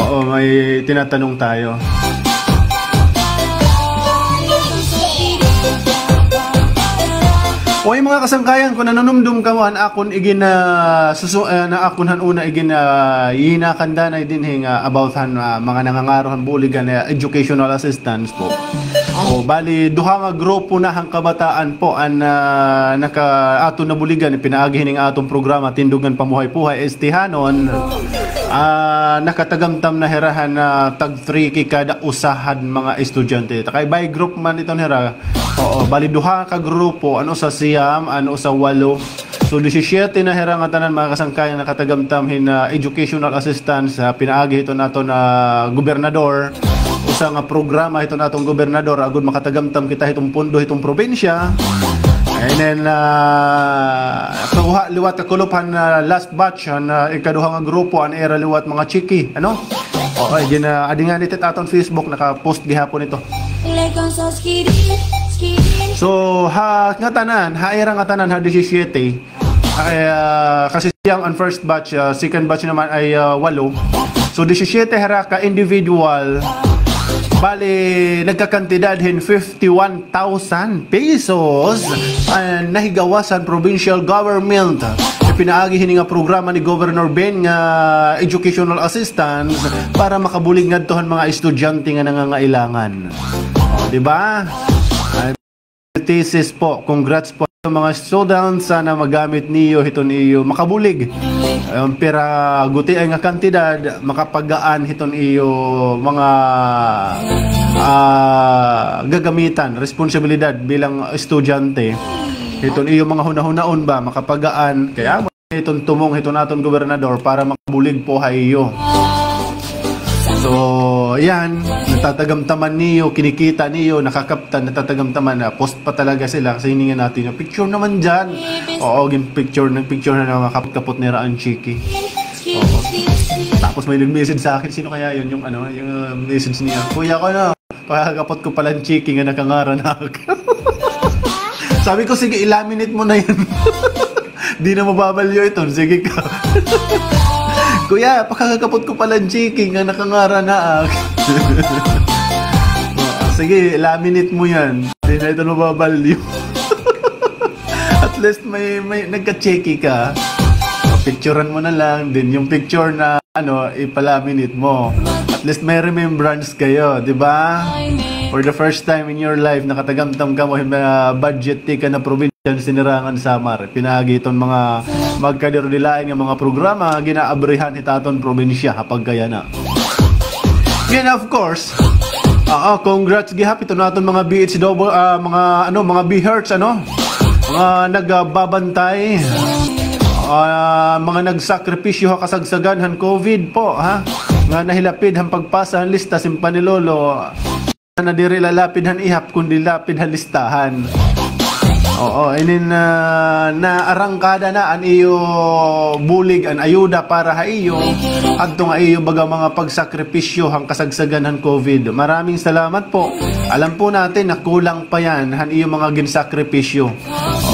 Oo, may tinatanong tayo. Oy, mga kasangkayan, kon nanunumdom kamo han akon igin, ah, susu-, ah, na akon han una igin, ah, yinakandanay dinhi nga about han, ah, mga nangangaro han bulig han, ah, educational assistance po. O, bali, duha nga grupo na han kabataan po an, ah, naka-, aton nabuligan, pinaagi hini nga aton programa, Tindog ngan Pamuhay-puhay, estihanon. Ah, nakatagamtam na hira han, ah, tag three K kada usa han mga estudyante. Kay by group man iton hira. Oo, bali duha ka grupo, an usa siyam, an usa walo. So, disisyete na hira nga tanan, mga kasangkayan, nakatagamtam hin, ah, educational assistance, ah, pinaagi hiton aton gobernador. nga programa hiton aton gobernador, agod makatagamtam kita hiton pondo hiton probinsya. And then, ah, kakuha liwat kakulop han, ah, last batch, han, ah, ikaduha nga grupo, an ira liwat mga chiki, ano? Okay, gin-, ah, adi ngani hit aton Facebook, naka-post gihapon ito. So, ha ngatanan, ha ira ngatanan, ha disisyete, ay, ah, kasi siyam an first batch, ah, second batch naman ay, ah, walo. So, disisyete hira ka individual. Bali, nagkakantidad hin fifty-one thousand pesos an nahigawas han provincial government. Ipinaagi hini nga programa ni Governor Ben nga educational assistance para makabulig ngadto han mga estudyante nga nangangailangan. O, di ba? Ay, thesis po. Congrats po sa mga students. Sana magamit niyo hiton iyo makabulig. Ang pira gutiay nga kantidad, makapagaan hiton iyo mga, ah, gagamitan, responsibilidad bilang estudyante. Hiton iyo mga hunahunaon ba, makapagaan. Kaya mo hiton tumong hiton aton gobernador para makabulig po ha iyo. So, yan, natatagamtaman niyo, kinikita niyo, nakakaptan, natatagamtaman na post pa talaga sila kasi hiningan natin yung picture naman dyan. Oo, yung picture, nagpicture na, nakakapot-kapot nira an chiki. Oo. Tapos may nag-message sa akin, sino kaya yun? Yung ano, yung, uh, message niya, "Kuya ko na, pakakapot ko pala an chiki nga nakangaran ha ak." Sabi ko, "Sige, i-laminate mo na yan." Di na mababalyo ito. Sige ka. "Kuya, pakakapot ko pala an chiki nga nakangaran ha ak." Sige, laminate mo yan. Di na ito mababalyo. At least may, may nagka-chiki ka. Picturean mo na lang. Then yung picture na, ano, ipalaminate mo. At least may remembrance kayo, di ba? For the first time in your life, nakatagamtam kamo hin, ah, budget tikang ha probinsya han Sinirangan Samar. Pinaagi hiton mga magkadirudilain nga mga programa, ginaabrihan hit aton probinsya, ha pagkayana. Then, of course, oo, congrats gihap hiton aton mga B H W, ah, mga, ano, mga B H E R Ts, ano? Mga nagbabantay, ah, mga nagsakripisyo ha kasagsagan han COVID po, ha? Nga nahilapid han pagpasa han lista sin panilolo. Na diri la lapid han ihap, kundi lapid han listahan. Oo, inin, ah, naarangkada na an iyo bulig, an ayuda para ha iyo, adto nga iyo baga mga pagsakripisyo han kasagsagan han COVID. Maraming salamat po. Alam po natin na kulang pa yan han iyo mga ginsakripisyo.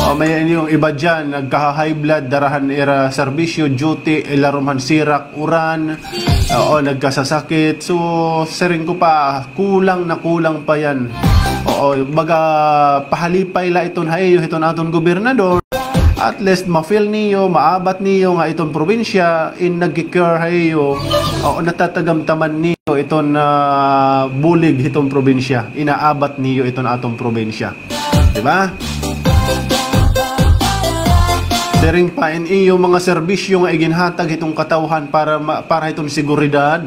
Oo, may inyong iba dyan, nagka-high blood, dara han ira serbisyo, duty, ilarom han sirak, uran. Oo, nagkasasakit. So, siring ko pa, kulang na kulang pa yan. Oo, baga, pahalipay la iton ha iyo, hiton aton gobernador. At least, ma-feel niyo, maabat niyo nga iton probinsya, in nagki-care ha iyo. Oo, natatagamtaman niyo iton, ah, bulig hiton probinsya. Inaabat niyo iton aton probinsya. Di ba? Siring pa, in iyo mga serbisyo nga iginhatag hiton katawhan para ma-, para hiton seguridad,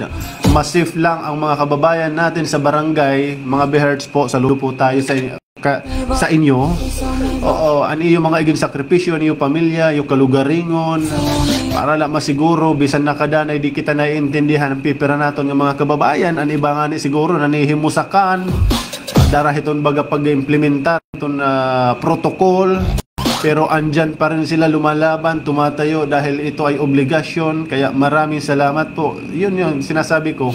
ma-safe lang ang mga kababayan natin sa barangay, mga B H E R Ts po, saludo po tayo sa inyo, ka-, sa inyo. Oo, an iyo mga iginsakripisyo, an iyo pamilya, iyo kalugaringon, para la masiguro, bisan nakadanay di kita naiintindihan an pipira naton nga mga kababayan, an iba ngani siguro nanhihimusakan, dara hiton baga pag-implementar hiton, ah, protocol. Pero andyan pa rin sila lumalaban, tumatayo dahil ito ay obligasyon. Kaya maraming salamat po. Yun yung sinasabi ko,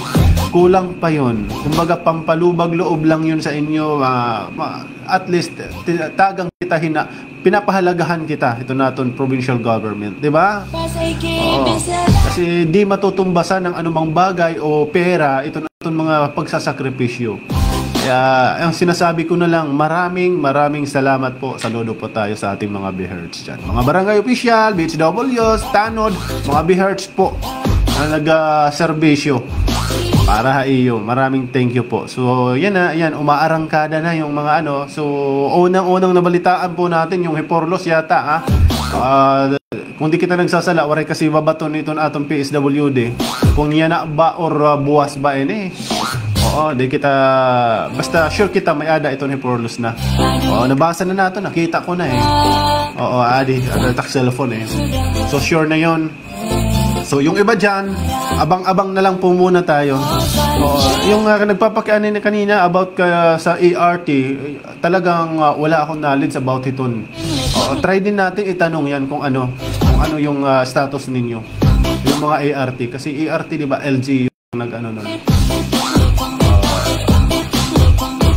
kulang pa yun. Kumbaga, pampalubag loob lang yun sa inyo. Ah, ma-, at least, ti-, tagan kita hina-, pinapahalagahan kita, ito naton provincial government, di ba? Oo. Kasi di matutumbasan ng anumang bagay o pera, ito naton mga pagsasakripisyo. Kaya, ang sinasabi ko na lang, maraming, maraming salamat po. Saludo po tayo sa ating mga B H E R Ts dyan. Mga barangay official, B H Ws, tanod, mga B H E R Ts po na nag-serbisyo para ha iyo. Maraming thank you po. So, yan na, yan, umaarangkada na yung mga ano. So, unang-unang nabalitaan po natin yung Giporlos yata, ha? Ah, kung di kita nagsasala, waray kasi babaton iton aton P S W D. Kung yana ba or, ah, buwas ba ini? Oo, di kita, basta sure kita may-ada iton Giporlos na. Oo, nabasa na nato, nakita ko na eh. Oo, adi, ada tak cellphone eh. So, sure na yon. So, yung iba dyan, abang-abang na lang po muna tayo. Oo, yung, ah, nagpapakiana kanina about ka, sa A R T, talagang, ah, wala akong knowledge about hiton. Oo, try din natin itanong yan kung ano, kung ano yung, ah, status ninyo. Yung mga A R T, kasi A R T, di ba, L G U. Nag-ano nun.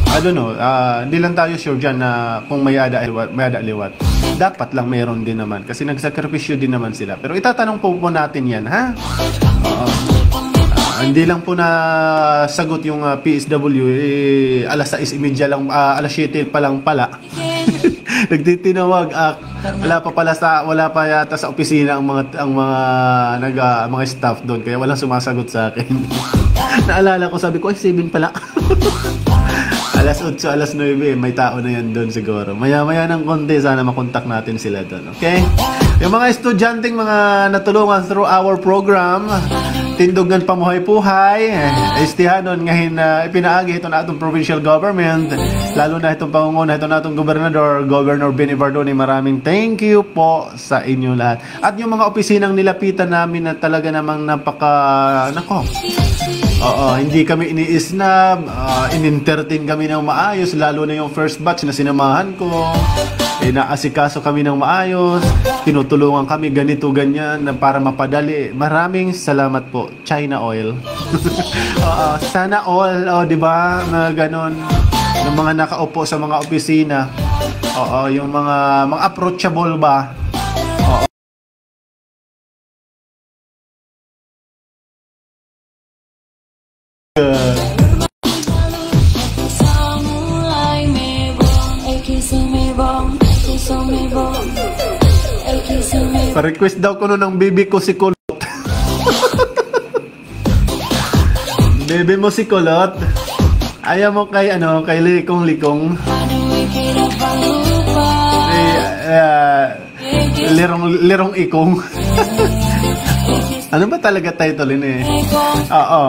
I don't know, ah, hindi lang tayo sure dyan na kung may-ada liwat, may-ada liwat. Dapat lang meron din naman kasi nagsakripisyo din naman sila. Pero itatanong po, po natin yan, ha? Oo. Ah, hindi lang po nasagot yung, ah, P S W, eh, alas sais y media lang, ah, alas siyete pa lang pala. Nagtitinawag, ah, wala pa pala sa, wala pa yata sa opisina ang mga, ang mga nag, ah, mga staff doon, kaya walang sumasagot sa akin. Naalala ko, sabi ko, "Ay, seven pala." Alas otso, alas nuebe, may tao na yan doon siguro. Maya-maya ng konti, sana makontak natin sila doon, okay? Yung mga estudyanteng mga natulungan through our program, Tindog ngan Pamuhay-puhay, eh, istihanon nga hin-, ah, ipinaagi hiton aton provincial government, lalo na hiton pangunguna hiton aton gobernador, Governor Ben Evardone, maraming thank you po sa inyo lahat. At yung mga opisinang nilapitan namin na talaga namang napaka, nako. Oo, hindi kami ini-snub, ah, in-entertain kami ng maayos, lalo na yung first batch na sinamahan ko. Inaasikaso kami ng maayos, tinutulungan kami ganito, ganyan, na para mapadali. Maraming salamat po. China oil. Oo, sana all, oh, di ba? Mga ganon. Yung mga nakaupo sa mga opisina. Oo, yung mga, mga approachable ba? Oo. Pa-request daw kuno ng baby ko si Kulot. Baby mo si Kulot. Ayaw mo kay, ano, kay Likong-Likong. Eh, ah, Lirong, Lirong Ikong. Ano ba talaga title ini? Oo.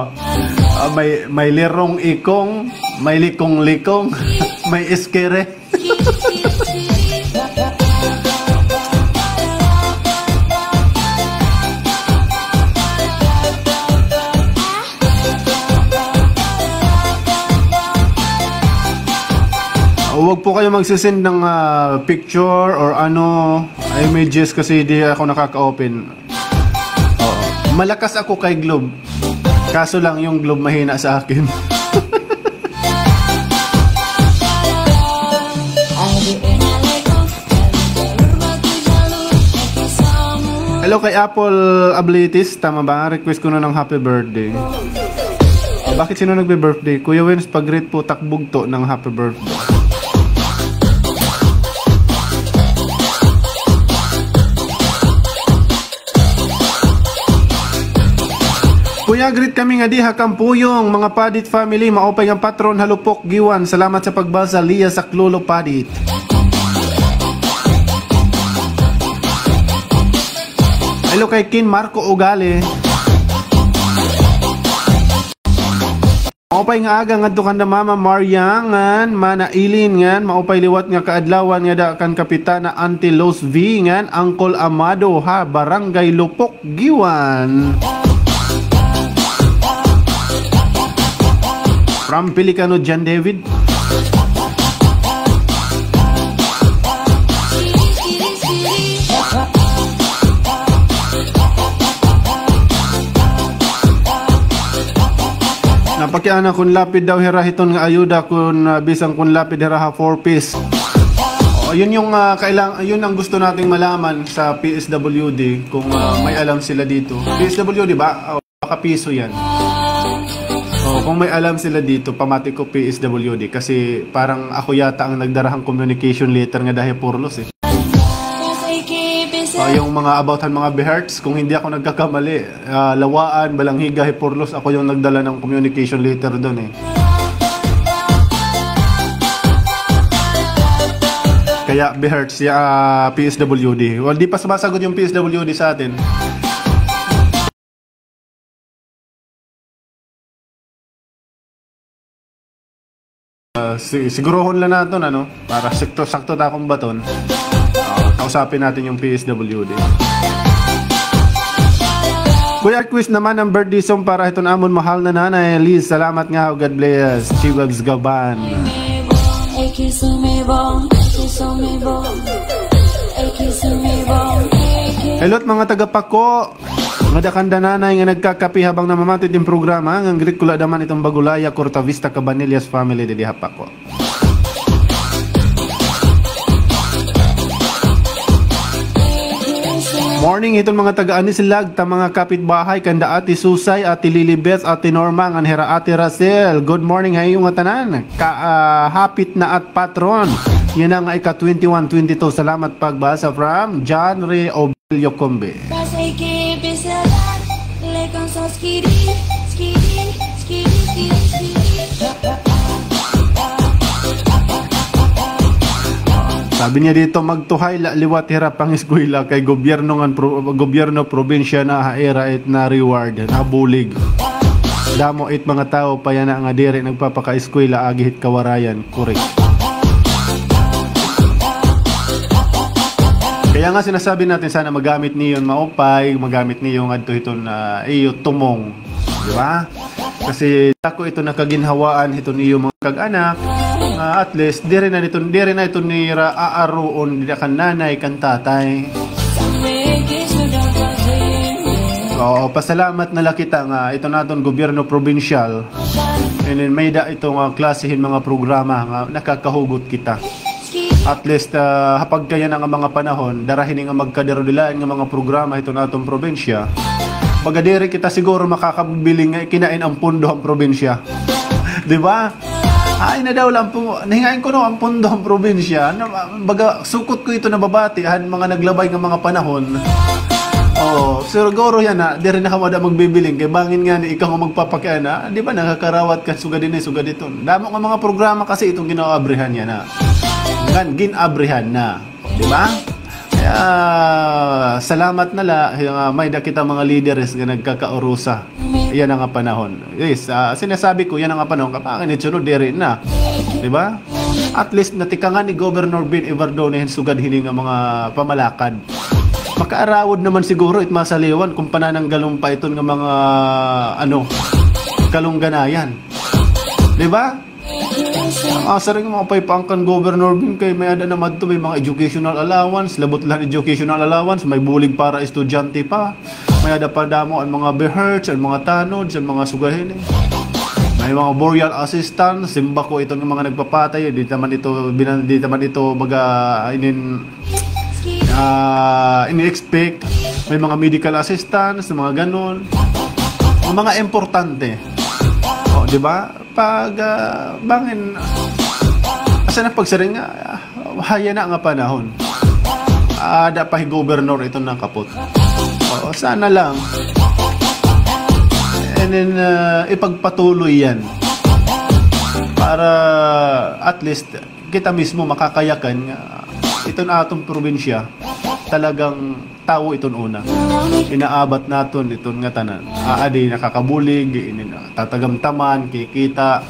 Ah, may, may Lirong Ikong, may Likong-Likong, may Iskere. Huwag po kayo magsisend ng, ah, picture or ano, images kasi di ako nakaka-open. Oo. Malakas ako kay Globe. Kaso lang yung Globe mahina sa akin. Hello kay Apple Ablitis, tama ba? Request ko na ng happy birthday. O, bakit sino nagbe-birthday? Kuya Wins, pag-greet po, takbugto ng happy birthday. Kuya, greet kami nga diha Kampuyong, mga Padit family, maupay nga patron, Halupok, Giwan. Salamat sa pagbasa, Lia Saklolo Padit. Hello kay Kin Marco Ugali. Maupay nga aga ngadto kanda Mama Maria ngan Mana Eileen ngan maupay liwat nga kaadlawan ngada kan Kapitana Auntie Los V ngan Uncle Amado ha Barangay Lupok, Giwan. From Pelicano, John David. Napakiana kun lapid daw hira hiton nga ayuda kun, ah, bisan kun lapid hira ha four Ps. O, yun yung, ah, kailang-, yun ang gusto nating malaman sa P S W D kung, ah, may alam sila dito. P S W D ba? O, baka piso yan. O, kung may alam sila dito, pamati ko P S W D kasi parang ako yata ang nagdarahang communication letter nga dahi Purlos eh. O, yung mga about han mga BHERTs, kung hindi ako nagkakamali, ah, Lawaan, Balangiga, Hipurlos, ako yung nagdala ng communication letter doon eh. Kaya BHERTs, ya, ah, P S W D. Well, di pa sumasagot yung P S W D sa atin. Ah, si-, sigurohon lang naton, ano, para sakto-sakto ta akong baton. Ah, kausapin natin yung P S W D. Kuya, request naman ng birthday song para hiton amon mahal na nanay. Liz, salamat nga. God bless. Chibabs Gaban. Hello, mga taga Paco. Nga da kanda nanay nga nagkakape habang namamati it programa. Ngan greet ko la daman iton Bagulaya, Cortavista, Cabanillas family didi ha Paco. Morning hiton mga taga Anislag, ta mga kapitbahay, kanda Ate Susay, Ate Lilibeth, Ate Norma, ngan hira Ate Racel. Good morning ha iyo ngatanan. Ka, ah, hapit na at patron. Yana nga ika twenty-one, twenty-two. Salamat pagbasa from John Ray Obelio Combe. Sabi niya dito, magtuhay la liwat hira pangiskwela kay gobyerno ngan pro-, gobyerno probinsya na ha ira it na reward, nabulig. Damo it mga tawo pa yana nga diri nagpapakaiskwela agi hit kawarayan. Correct. Kaya nga sinasabi natin, sana magamit niyo maupay, magamit niyo ngadto hiton, ah, iyo tumong. Di ba? Kasi dako ito nakaginhawaan hiton iyo mga kag-anak. Ah, at least, diri na nito, diri na ito nira aaruon, dida kan nanay, kan tatay. Oo, pasalamat na la kita nga ito naton gobyerno probinsyal. And then, may da ito nga klase hin mga programa nga nakakahugot kita. At least, ah, ha pagkayana nga mga panahon, dara hini nga magkadirudilain nga mga programa hiton aton probinsya. Baga diri kita siguro makakabiling nga ikinain an pondo han probinsya. Di ba? Ay, na daw la an pon-, nahingain kuno an pondo han probinsya. Na, baga, sukot ko ito nababati han mga naglabay nga mga panahon. Oo, siguro yana, diri na kamo da magbibiling. Kay bangin ngani ikaw nga magpapakiana, di ba, nakakarawat ka, sugad ini, sugad iton. Damo nga mga programa kasi iton gin-aabrihan yana. Ngan gin-abrihan na. Di ba? Kaya, salamat na la, nga may da kita mga lideres nga nagkakaurusa. Yana nga panahon. Yes, ah, sinasabi ko, yana nga panahon, kapangin it sunod, diri na. Di ba? At least, natikangan ni Governor Ben Evardone hin sugad hini nga mga pamalakad. Makaarawod naman siguro it masaliwan kung panananggalon pa iton nga mga, ano, kalungganayan. Di ba? Ang asa rin nga mga paypaan kan Governor Ben kay may-ada naman to, may mga educational allowance, labot la han educational allowance, may bulig para estudyante pa. May-ada pa damo an mga BHERTs, an mga TANODS, an mga sugad hini. May mga burial assistance, simbako iton nga mga nagpapatay, di naman ito, binan-, di naman ito baga, inin-, ah, ini-expect. May mga medical assistance, mga ganon. Ang mga importante. O, di ba? Pag, ah, bangin, asa na pagsiring nga, ah, ha yana nga panahon. Aada pa hi gobernador iton nakapot. Oo, sana lang. And then, ah, ipagpatuloy yan. Para at least kita mismo makakayakan nga iton aton probinsya talagang tawo iton una. Inaabat naton iton ngatanan. Aadi nakakabulig, ini natatagamtaman, kikita.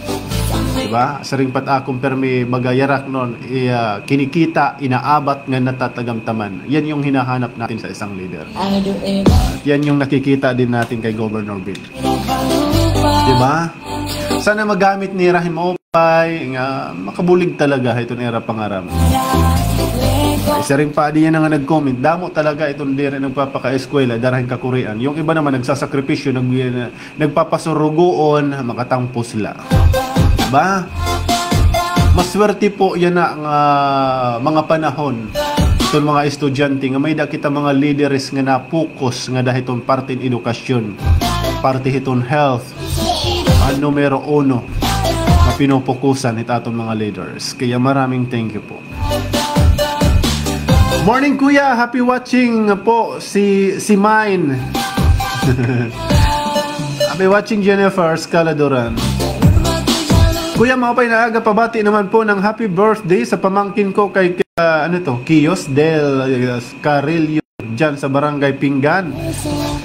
Di ba? Siring pa it akon pirmi baga yaraknon, iya, kinikita, inaabat nga natatagamtaman. Yan yung hinahanap natin sa isang leader. At yan yung nakikita din natin kay Governor Ben. Di ba? Sana magamit nira hin maupay nga makabulig talaga ha iton ira pangaram. Ay, siring pa, adi yana nga nag-comment, damo talaga iton diri nagpapakaeskwela, dara hin kakurian. Yung iba naman nagsasakripisyo, nag-, nagpapasurugoon, makatangpos la. Ba? Maswerte po yana nga mga panahon. Iton mga estudyante nga may-ada kita mga lideres nga na-focus ngada hiton parte hin edukasyon, parte hiton health, an numero uno nga pinupukusan hit aton mga leaders. Kaya maraming thank you po. Morning, Kuya. Happy watching po si, si Mine. Happy watching, Jennifer Escaladuran. Kuya, maupay na aga, pabati naman po ng happy birthday sa pamangkin ko kay, ah, ano to, Kios Del, ah, Carrillo. Diyan sa Barangay Pinggan.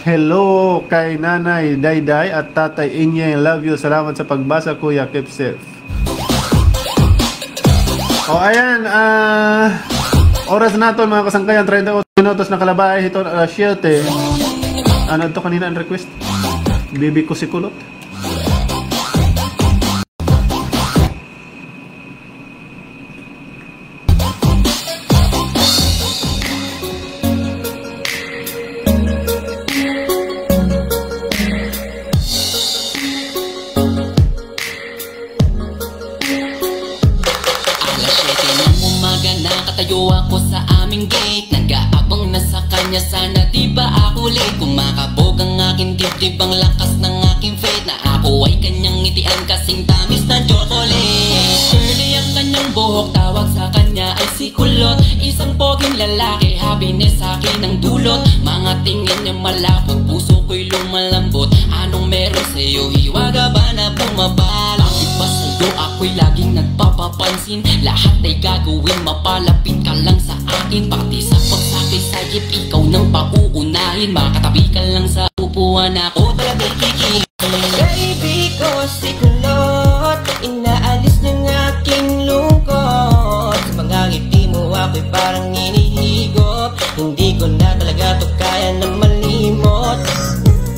Hello kay Nanay Dayday at Tatay Inyeng. Love you. Salamat sa pagbasa, Kuya. Keep safe. O, ayan, ah, oras naton, mga kasangkayan, treinta y ocho minutos na kalabay hiton alas siyete. Ano to kanina an request? Baby ko si Kulot. Alas siyete ng umaga, nakatayo ako sa aming gate. Nag-aabang na sa kanya, sana di ba ako late. Kumakabog ang aking dibdib, ang lakas ng aking faith, na ako ay kanyang ngitian kasing tamis ng chocolate. Curly ang kanyang buhok, tawag sa kanya ay si Kulot. Isang poging lalaki, happiness sa akin ang dulot. Mga tingin niya malapot, puso ko'y lumalambot. Anong meron sa'yo, hiwaga ba na bumabalik? Bakit ba sa'yo ako'y laging nagpapapansin? Lahat ay gagawin, mapalapit ka lang sa akin. Pati sa pagsakay sa jeep, ikaw nang pauunahin. Makatabi ka lang sa upuan, ako talaga kikilig. Baby ko si Kulot, inaalis niya ang aking lungkot. Sa mga ngiti mo ako'y parang hinihigop. Hindi ko na talaga 'to kaya na malimot.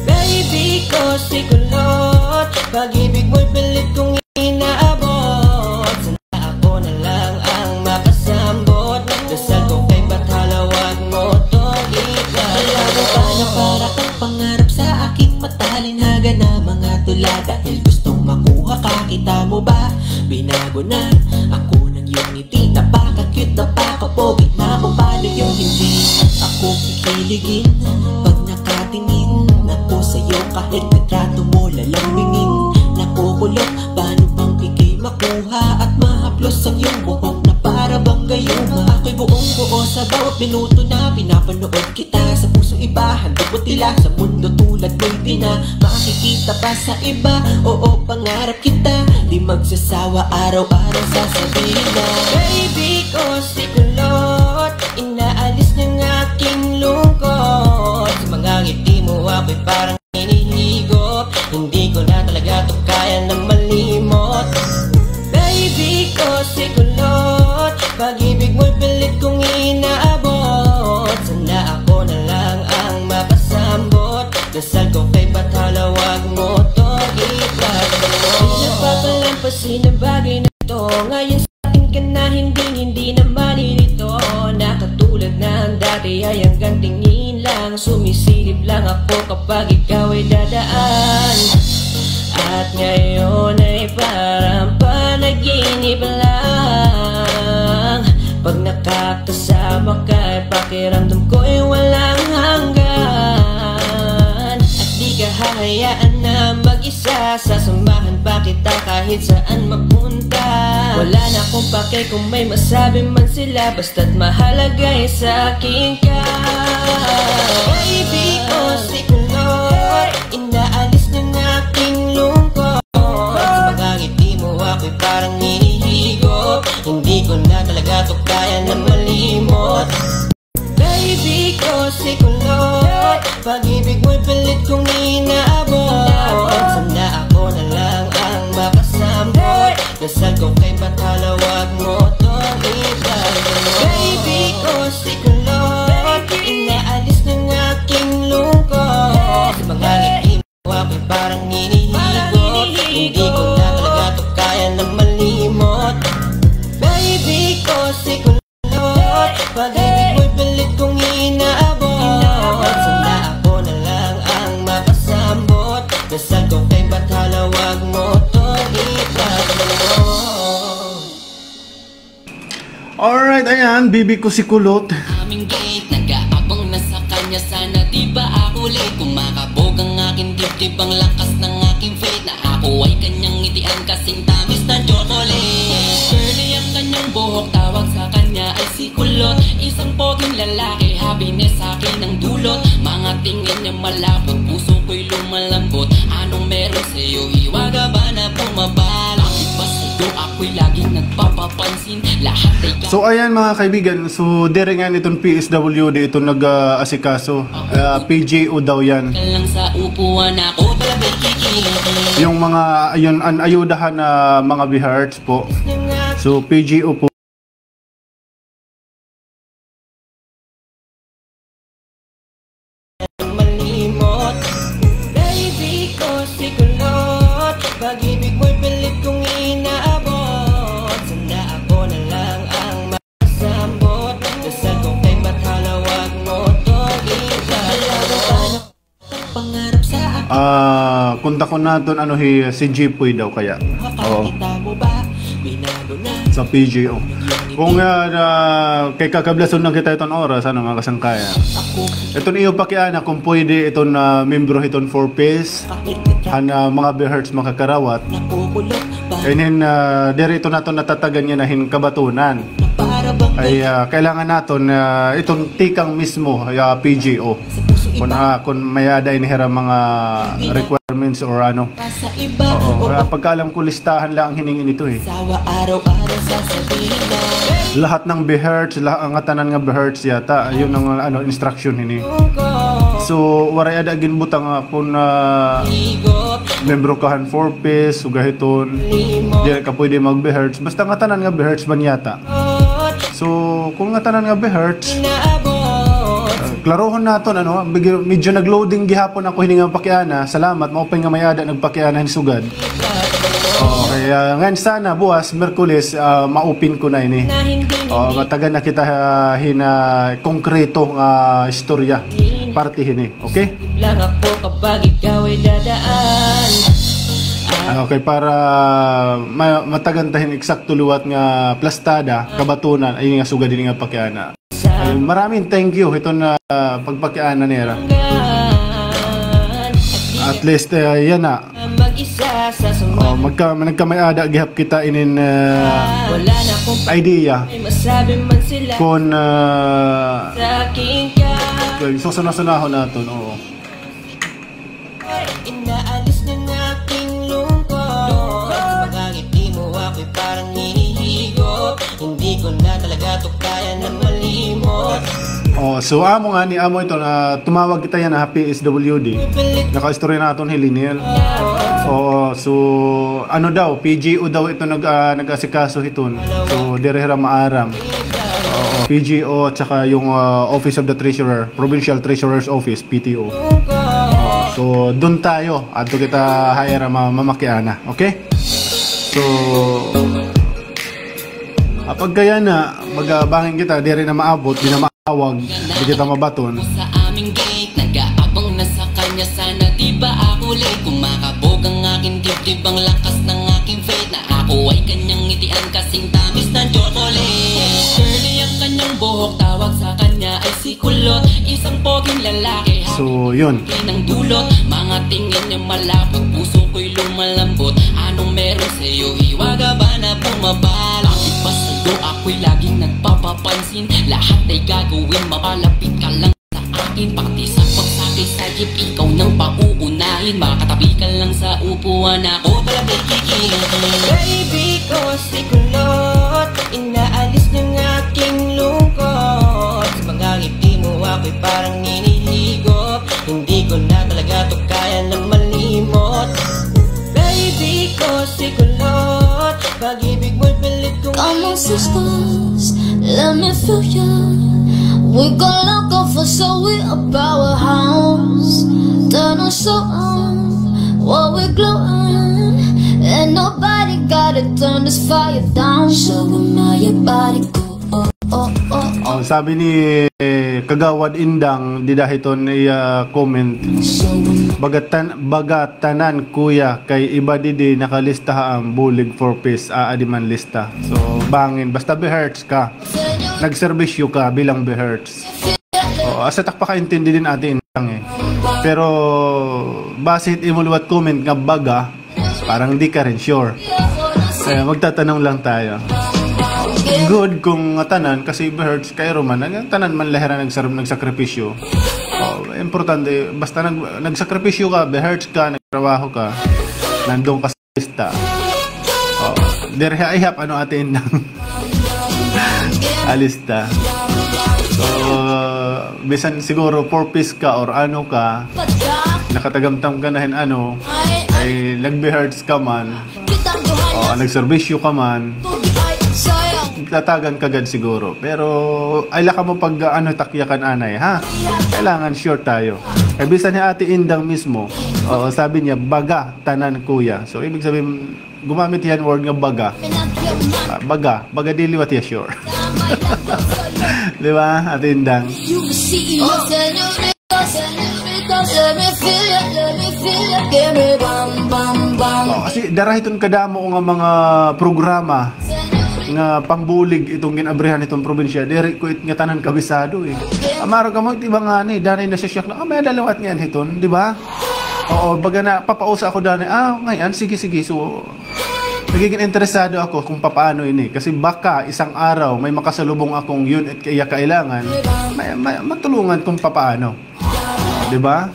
Baby ko si Kulot, pag-ibig mo'y pilit kong inaabot. Sana ako na lang ang makasambot. Dasal ko kay Bathala, 'wag mo 'tong iba. Alam mo ba na para kang pangarap sa aking mata? Linhaga na mga tula dahil gustong makuha ka. Kita mo ba? Binago na ako ng iyong ngiti. Napaka-cute, napaka-pogi. Naku, paano yung hindi ako kikiligin? Pag nakatingin ako sa'yo, kahit litrato mo lalambingin. Nakukulot, paano bang ika'y makuha at mahaplos ang iyong buhok na para bang gayuma? Ako'y buong buo sa bawat minuto na pinapanood kita. Sa pusong iba, handog mo tila, sa mundo tulad mo'y di na makikita pa sa iba. Oo, pangarap kita, di magsasawa, araw-araw sasabihin na baby ko si Kulot, inaalis niya ang aking lungkot. Sa mga ngiti mo ako'y parang hinihigop. Hindi ko na talaga 'to kaya na malimot. Baby ko si Kulot, pag-ibig mo'y pilit kong inaabot. Sana ako na lang ang makasambot. Dasal ko kay Bathala, 'wag mo 'tong ipagdamot. Di na papalampasin ang bagay na 'to. Ngayon sa akin ka na, hindi, hindi na malilito. Na katulad ng dati ay hanggang tingin lang. Sumisilip lang ako kapag ikaw ay dadaan. At ngayon ay parang panaginip lang. Pag nakakasama ka, pakiramdam ko'y walang hanggan. At di ka hahayaan na mag-isa, sasamahan pa kita kahit saan mapunta. Wala na akong pake kung may masabi man sila, basta't mahalaga'y sa akin ka. Baby ko si Kulot, inaalis niya ang aking lungkot. Sa mga ngiti mo ako'y parang hinihigop. Hindi ko na talaga 'to kaya na malimot. Baby ko si Kulot, pag-ibig mo'y pilit kong inaabot. Sana ako na lang ang makasambot. Dasal ko kay Bathala, 'wag mo 'tong ipagdamot. Baby ko si Kulot, inaalis niya ang aking lungkot. Sa mga ngiti mo ako'y parang hinihigop. Hindi ko na talaga 'to kaya na malimot. Baby ko si Kulot, pag-ibig mo'y pilit kong inaabot. Sana ako na lang ang makasambot. Dasal ko kay Bathala, 'wag mo 'tong ipagdamot. Alright, ayan, baby ko si Kulot. Aming gate, nag-aabang na sa kanya, sana di ba ako late? Kumakabog ang aking dibdib, ang lakas ng aking faith, na ako ay kanyang ngitian kasing tamis ng chocolate. Curly ang kanyang buhok, tawag sa kanya ay si Kulot. Isang poging lalaki, happiness sa akin ang dulot. Mga tingin niya malapot, puso ko'y lumalambot. Anong meron sa'yo, hiwaga ba na bumabalik? Bakit ba sa'yo ako'y laging nagpapapansin? Lahat ay ka- So, ayan, mga kaibigan, so, diri nga iton P S W D iton nag-aasikaso. Ah, P G O daw yan. Ka lang sa upuan, ako talaga kikiligin. Yung mga, yun, an ayudahan na mga Biharts po. So, P G O po. Malimot. Ah, kontakon naton, ano, hi, si Jipoy daw kaya. Oo. Sa P G O. Kung, ah, na, kay kakablason na kita iton oras, ano, mga kasangkayan. Iton iyo pakiana, kung pwede iton, ah, membro hiton Four Ps, han, ah, mga BHERTs makakarawat. Inin, ah, diri ito naton natatagan yana hin kabatunan. Ay, ah, kailangan naton, ah, iton tikang mismo, ah, P G O. Kun, ah, kun may-ada ini hira mga requirements or ano. Oo, ah, pagkaalam ko, listahan la an hiningi nito, eh. Lahat ng BHERTs, lah-, an ngatanan nga BHERTs yata, yun ang, ano, instruction hini. So, waray ada ginbutang nga kun, ah, membro ka han Four Ps, sugad hiton, diri ka pwede mag-BHERTs. Basta ngatanan nga BHERTs man yata. So, kun ngatanan nga BHERTs, ah, klarohon naton, ano, medyo, medyo nag-loading gihapon ako hini nga pakiana. Salamat, maupay nga may-ada nagpakiana hin sugad. Okay, ah, ngan sana buwas, Miyerkules, ah, ma-open ko na ini. Oh, matagan na kita, ah, hin, ah, konkreto nga istorya. Parte hini, okay? Ah, okay, para ma-, matagan ta hin eksakto liwat nga plastada, kabatunan, ay nga sugad hini nga pakiana. Ay, maraming thank you hiton, ah, pagpakiana nira. At least, ah, yana. Oh, magka-, nagkamay-ada gihap kita inin, ah, idea. Kun, ah, okay, susuna-sunahon naton, oo. Oh, so amo ngani, amo ito na tumawag kita yana ha P S W D. Nakaistorya naton hi Liniel. Oo, so ano daw, P G O daw ito nag, ah, nag-asikaso hiton. So diri hira maaram. Oo, P G O at saka yung, ah, Office of the Treasurer, Provincial Treasurer's Office, P T O. So dun tayo, adto kita ha ira ma-, mamakiana, okay? So, ah, pagka yana, magabangin kita, diri na maabot, di na maawag, di kita mabaton. Sa aming gate, nag-aabang na sa kanya, sana di ba ako late? Kumakabog ang aking dibdib, ang lakas ng aking faith, na ako ay kanyang ngitian, kasing tamis ng chocolate. Curly ang kanyang buhok, tawag sa kanya ay si Kulot, isang poging lalaki. So, yun. Ng dulot, mga tingin niya malapot, puso ko'y lumalambot. Anong meron sa'yo, hiwaga ba na bumabalik? Bakit ba sa'yo ako'y laging nagpapapansin? Lahat ay gagawin, mapalapit ka lang sa akin. Pati sa pagsakay sa jeep, ikaw nang pauunahin. Makatabi ka lang sa upuan, ako talaga kikiligin. Baby ko, si Kulot, inaalis ng aking lungkot. Sa mga ngiti mo, ako'y parang hinihigop. Hindi ko na talaga 'to kaya na malimot. Baby ko, si Kulot, pag-ibig mo'y pilit kong... Come on, sisters, let me feel ya. We gon' lock off for so we a powerhouse. Turn us on while we glowing. And nobody gotta turn this fire down. Show 'em how your body go. Oh, oh, oh, oh. Oh, sabi ni Kagawad Indang dida hiton iya comment, baga tan-, baga tanan, kuya, kay iba didi nakalista ha am bulig Four Ps, aadi man lista. So, bangin, basta BHERTs ka, nagserbisyo ka bilang BHERTs. Oo, asa tak pakaintindi din, Ate Indang, eh. Pero base hit imo liwat comment nga baga, parang di ka rin sure. Kaya magtatanong lang tayo. Good kung ngatanan, kasi BHERTs, kay Roman, ngatanan man la hira nagsar-, nagsakripisyo. Oh, importante, basta nag-, nagsakripisyo ka, BHERTs ka, nagtrabaho ka, nandun ka sa lista. Oh, diri ha ihap, ano, Ate Indang? Alista. So, bisan siguro Four Ps ka or ano ka, nakatagamtam ka na hin ano, ay nag-BHERTs ka man, o nagserbisyo ka man, tatagan ka gad siguro. Pero ay la kamo pag, ano, takyakan anay, ha? Kailangan sure tayo. Kay bisan hi Ate Indang mismo, Oo, sabi niya, baga, tanan, kuya. So, ibig sabihin, gumamit hiya hin word nga baga. Ah, baga, baga diri liwat hiya sure. Di ba, Ate Indang? Oh, kasi dara hiton kadamo nga mga programa nga pambulig iton gin-abrihan hiton probinsya, diri ko it ngatanan kabisado, eh. Amaro kamo, it iba ngani, danay nasisyak na, ah, may-ada liwat ngay-an hiton, di ba? Oo, baga napapausa ako danay, ah, ngay-an, sige, sige. So, nagiging interesado ako kung papaano ini. Kasi baka isang araw may makasalubong akong yun at iya kailangan, may, may, matulungan kung papaano. Di ba?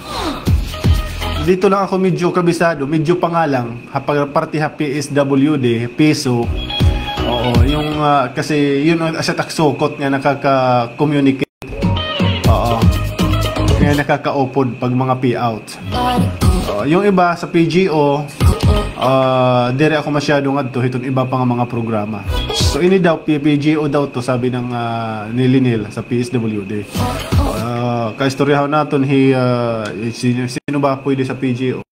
Dito lang ako medyo kabisado, medyo pa nga lang, ha, pag parte ha P S W D, piso. Oo, yung, ah, kasi yun ang asya tak sukot nga nakaka-communicate. Oo. Nga nakakaupod pag mga payout. Oo, yung iba sa P G O, ah, diri ako masyado ngadto hiton iba pa nga mga programa. So, ini daw, P-, P G O daw to, sabi ng, ah, ni Linil sa P S W D. Ah, kaistoryahon naton hi, ah, sino, sino ba pwede sa P G O?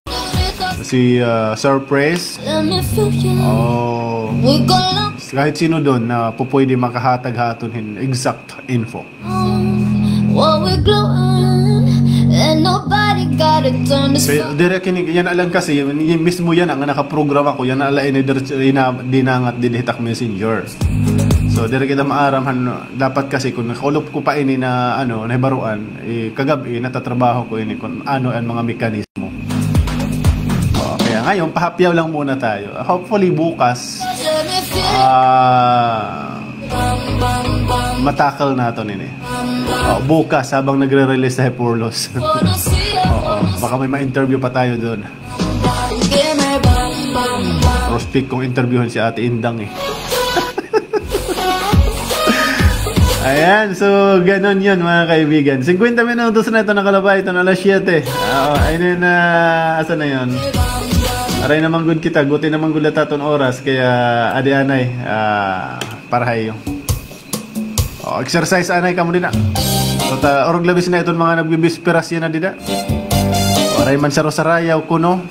Si, ah, Surprise. Oh, kahit sino doon na pupwede makahatag ha aton hin exact info. Pero diri kini, yana lang kasi, yan, yan mismo yana nga nakaprograma ko, yana la ini dir-, ina-, dinangat dinhi tak messenger. So, diri kita maaram han, dapat kasi kung nakulop ko pa ini na, ano, nahibaruan, eh, kagab-i, natatrabaho ko ini kung ano ang mga mekanismo. Oh, kaya ngayon, pahapyaw lang muna tayo. Hopefully, bukas, ah, matakal naton ini. Oh, bukas, habang nagre-release sa Hepurlos. Oo, baka may ma-interview pa tayo doon. Prospect kong interviewin si Ate Indang, eh. Ayan, so, ganun yun, mga kaibigan. Singkwenta minutos na ito, nakalabay ito, alas siyete. Oo, ayun na yun, ah, asa na yun? Aray naman gud kita, guti naman gud la it aton oras, kaya adi anay, ah, para hayo. O, exercise anay kamo dida. So, ta, orog labis na iton mga nagbibisperas yana dida. Waray man saro-sarayaw kuno.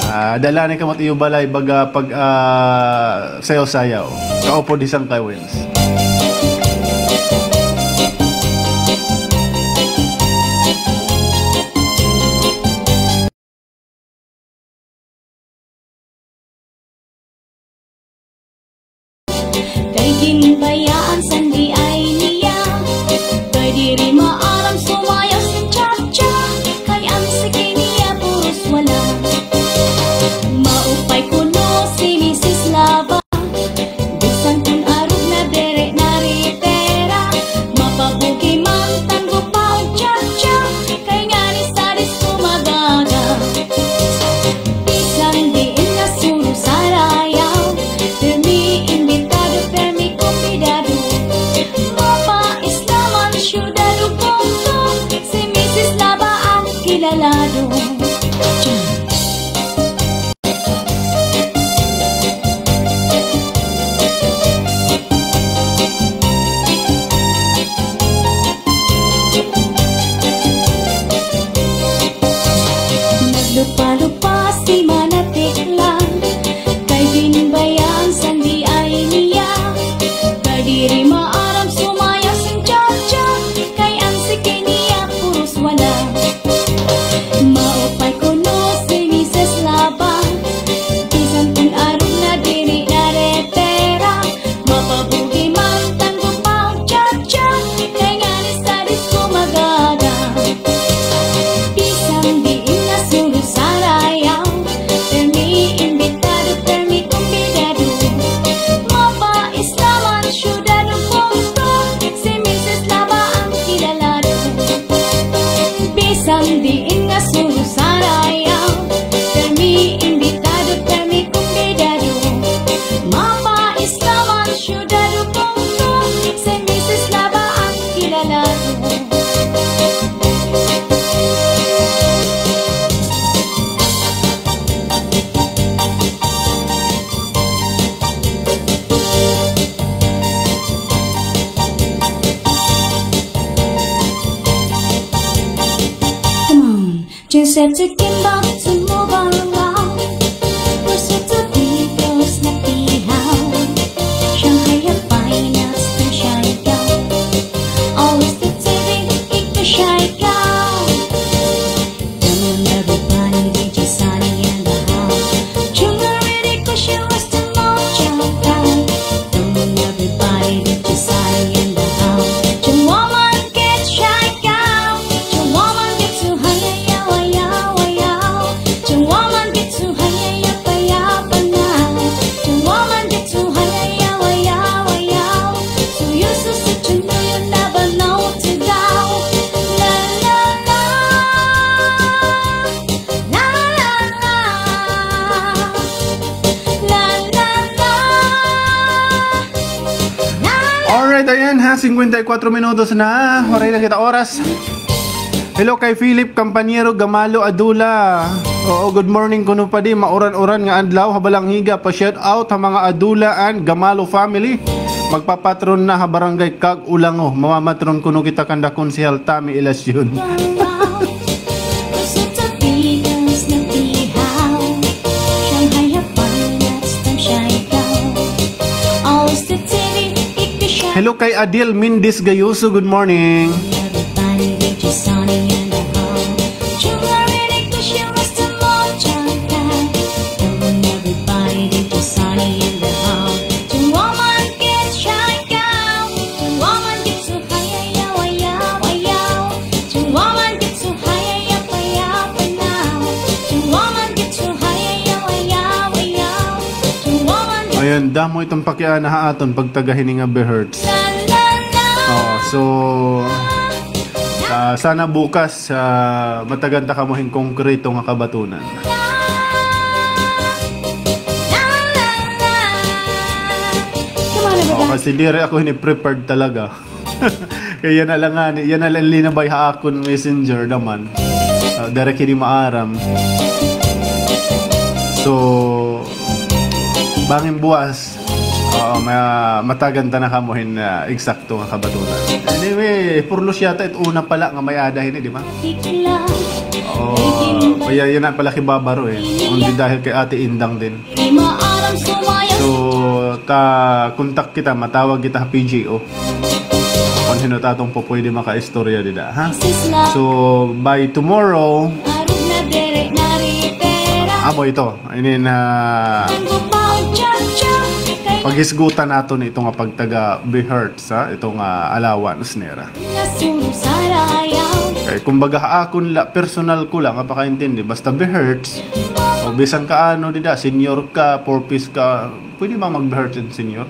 Ah, dala ni kamo it iyo balay baga pag, ah, sayaw-sayaw. Kaupod hi Sangkay Wins. Kay ginbayaan san di ay niya, kay diri maaram sumayaw sin cha-cha, kay an siki niya puros wala. Maupay kuno si Misis Laba, bisan kon arog na diri na ritera, mapabugi man tanggo pa og cha-cha, kay ngani sa disko mag-aga. Bisan diin nga suro sarayaw, pirmi imbitado, pirmi kumbidado. Mapaisla man syudad ug punto, si Misis Laba an kilalado. Naglupa-lupa si Manatiklan, kay ginbayaan san di ay niya, kay diri maaram sumayaw sin cha-cha, kay an siki niya puros wala. Maupay kuno si Misis Laba, bisan kon arog na diri na ritera, mapabugi man tanggo pa og cha-cha, kay ngani sa disko mag-aga. Bisan diin nga suro sarayaw, pirmi imbitado, pirmi kumbidado. Mapaisla man syudad ug punto, si Misis Laba an kilalado. Bisan diin nga suro sarayaw, pirmi imbitado, pirmi kumbidado. Mapaisla man syudad ug punto, si Misis Laba an kilalado. Come on, just have to give up some more. Ayan ha, singkwenta y kwatro minutos na. Waray na kita oras. Hello kay Philip Campaniero Gamalo Adula. Oo, good morning kuno padi. Mauran-uran nga adlaw ha Balangiga. Pa-shout out ha mga Adula and Gamalo family. Magpapatron na ha Barangay Cag-ulango. Mamamatron kuno kita kanda Konsehal Tami Ilacion. Hello kay Adil Mendez Gayoso, good morning. Ayan, damo iton pakiana ha aton pagtaga hini nga Behertz. Oh, so, ah, sana bukas, ah, matagan ta kamo hin konkreto nga kabatonan. Oh, kasi diri ako hini prepared talaga. Kay yana la ngani, yana la linabay ha akon Messenger naman. Ah, diri kini maaram. So, bangin buwas, oo, ma-, matagan ta na kamo hin, ah, eksakto nga kabatonan. Anyway, purlos yata it una pala nga may-ada hini, di ba? Oo, kaya yana pala kibabaro eh. Kundi dahil kay Ate Indang din. So, ta-contact kita, matawag kita ha P G O. Kon hin-o it aton pupwede makaistorya dida, ha? So, by tomorrow, amo ito, ini na paghisgutan naton ito nga pagtaga Behertz, ha? Ito nga allowance nira. Kay kumbaga ha akon la, personal ko la nga pakaintindi, basta Behertz, o bisan ka ano dida, senior ka, four Ps ka, pwede ba mag-Behertz and senior?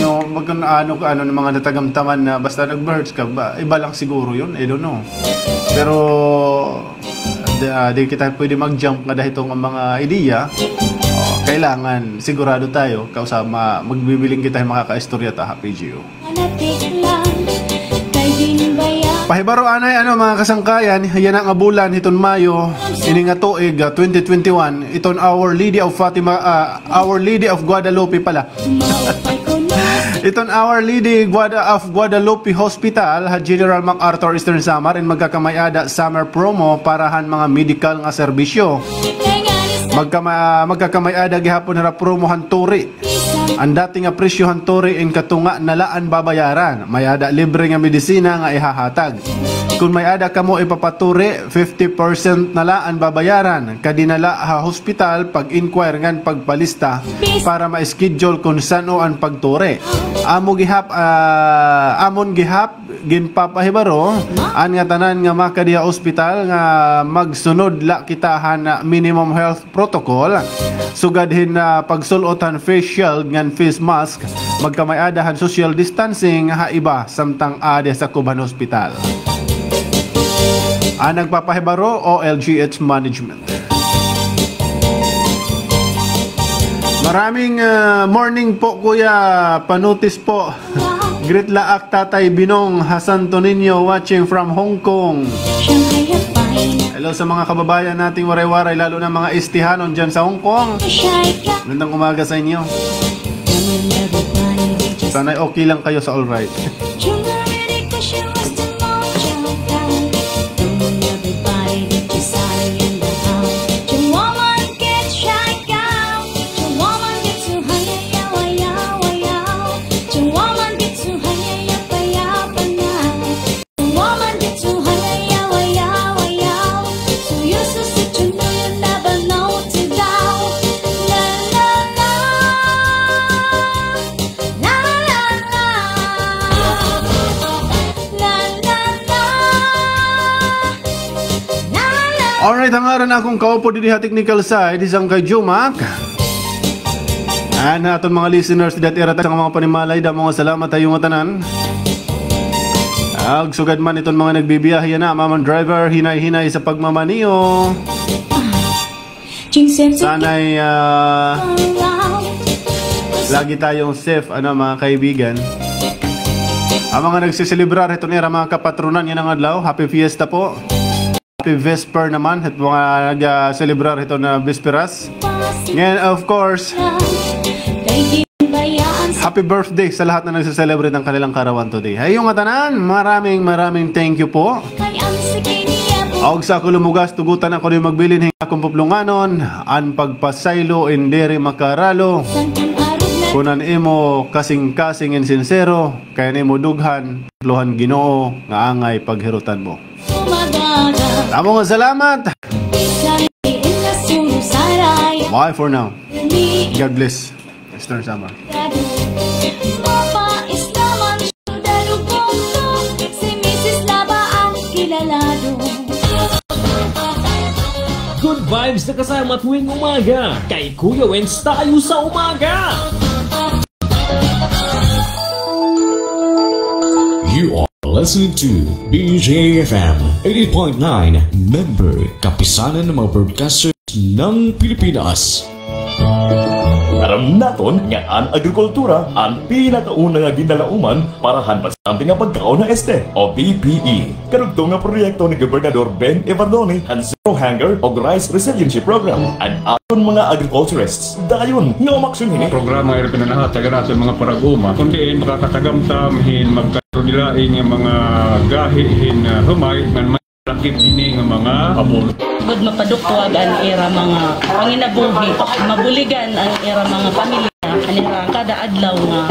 No, magkan-, ano ka, ano, ng mga natagamtaman na basta nag-Behertz ka, ba, iba lang siguro yun, I don't know. Pero, di, ah, di kita pwede mag-jump nga dahil itong mga ideya. Oh, kailangan sigurado tayo, kausa ma-, magbibiling kita yung makakaistorya ta ha P G O. Pahibaro anay, ano, mga kasangkayan, yana nga bulan hiton Mayo, ini nga tuig, ah, twenty twenty-one, iton Our Lady of Fatima, ah, Our Lady of Guadalupe pala. Iton Our Lady Guada-, of Guadalupe Hospital ha General MacArthur, Eastern Samar, in magkakamay-ada summer promo para han mga medical nga serbisyo. Magkama-, magkakamay-ada gihapon hira promo han turi. An dati nga presyo han turi in katunga na la an babayaran. May-ada libre nga medisina nga ihahatag. Kon may-ada kamo ipapaturi, fifty percent na la an babayaran. Kadi na la ha hospital pag-inquire ngan pagpalista para ma-schedule kon san-o an pagturi. Amo gihap, ah, amon gihap ginpapahibaro an ngatanan nga makadi ha ospital nga magsunod la kita han minimum health protocol, sugad hin, ah, pagsul-ot han face shield ngan face mask, magkamay-ada han social distancing ha iba samtang adi ha sakob han ospital. An nagpapahibaro, O L G H Management. Maraming, ah, morning po, Kuya. Panutis po. Greet la ak Tatay Binong ha Santo Niño, watching from Hong Kong. Hello sa mga kababayan nating Waray-Waray, lalo na mga Estehanon dyan sa Hong Kong. Magandang umaga sa inyo. Sana'y okay lang kayo sa all right. Alright, ha ngaran akon kaupod didi ha technical side, hi Sangkay Jumac. An aton mga listeners dida ha ira ta nga mga panimalay, damo nga salamat ha iyo ngatanan. Ag sugad man iton mga nagbibiyahe yana, Ma'am Driver, hinay-hinay sa pagmamaneho. Sana'y, ah, Lagi tayong safe, ano, mga kaibigan. An mga nagseselebrar hiton ira mga kapatronan yana nga adlaw, happy fiesta po. Happy Vesper naman hit mga nag-, ah, selebrar hiton nga bisperas. Ngan, of course, happy birthday sa lahat na nagse-celebrate ng kanilang kaarawan today. Ha iyo ngatanan, maraming, maraming thank you po. Ug sa ako lumugas, tugutan ako ni magbilin hin akon puplonganon, an pagpasaylo in diri makaralo. Kun an imo kasingkasing in sinsero, kay an imo dughan, luhan Ginoo, nga angay paghirutan mo. Damo nga salamat. Bye for now. God bless. Eastern Samar. Good vibes na kasama tuwing umaga. Kay Kuya Wens tayo sa umaga. You are listening to B J F M eighty point nine, member, Kapisanan ng mga Broadcasters ng Pilipinas. Aram naton nga an agrikultura an pinakauna nga ginalauman para han bastante nga pagkaon ha este o P P E. Karugtong nga proyekto ni Gobernador Ben Evardone, an Zero Hunger ug Rice Resiliency Program. An aton mga agriculturists dayon nga umaksyon hini. Programa nga ira pinanahatagan aton mga parag-uma, kun diin makakatagamtam hin magkadto-lain nga mga gahi hin, ah, humay ngan may lakip hini nga mga abono. Gud mapadukwag an ira mga panginabuhi, mabuligan an ira mga pamilya, an ira kada adlaw nga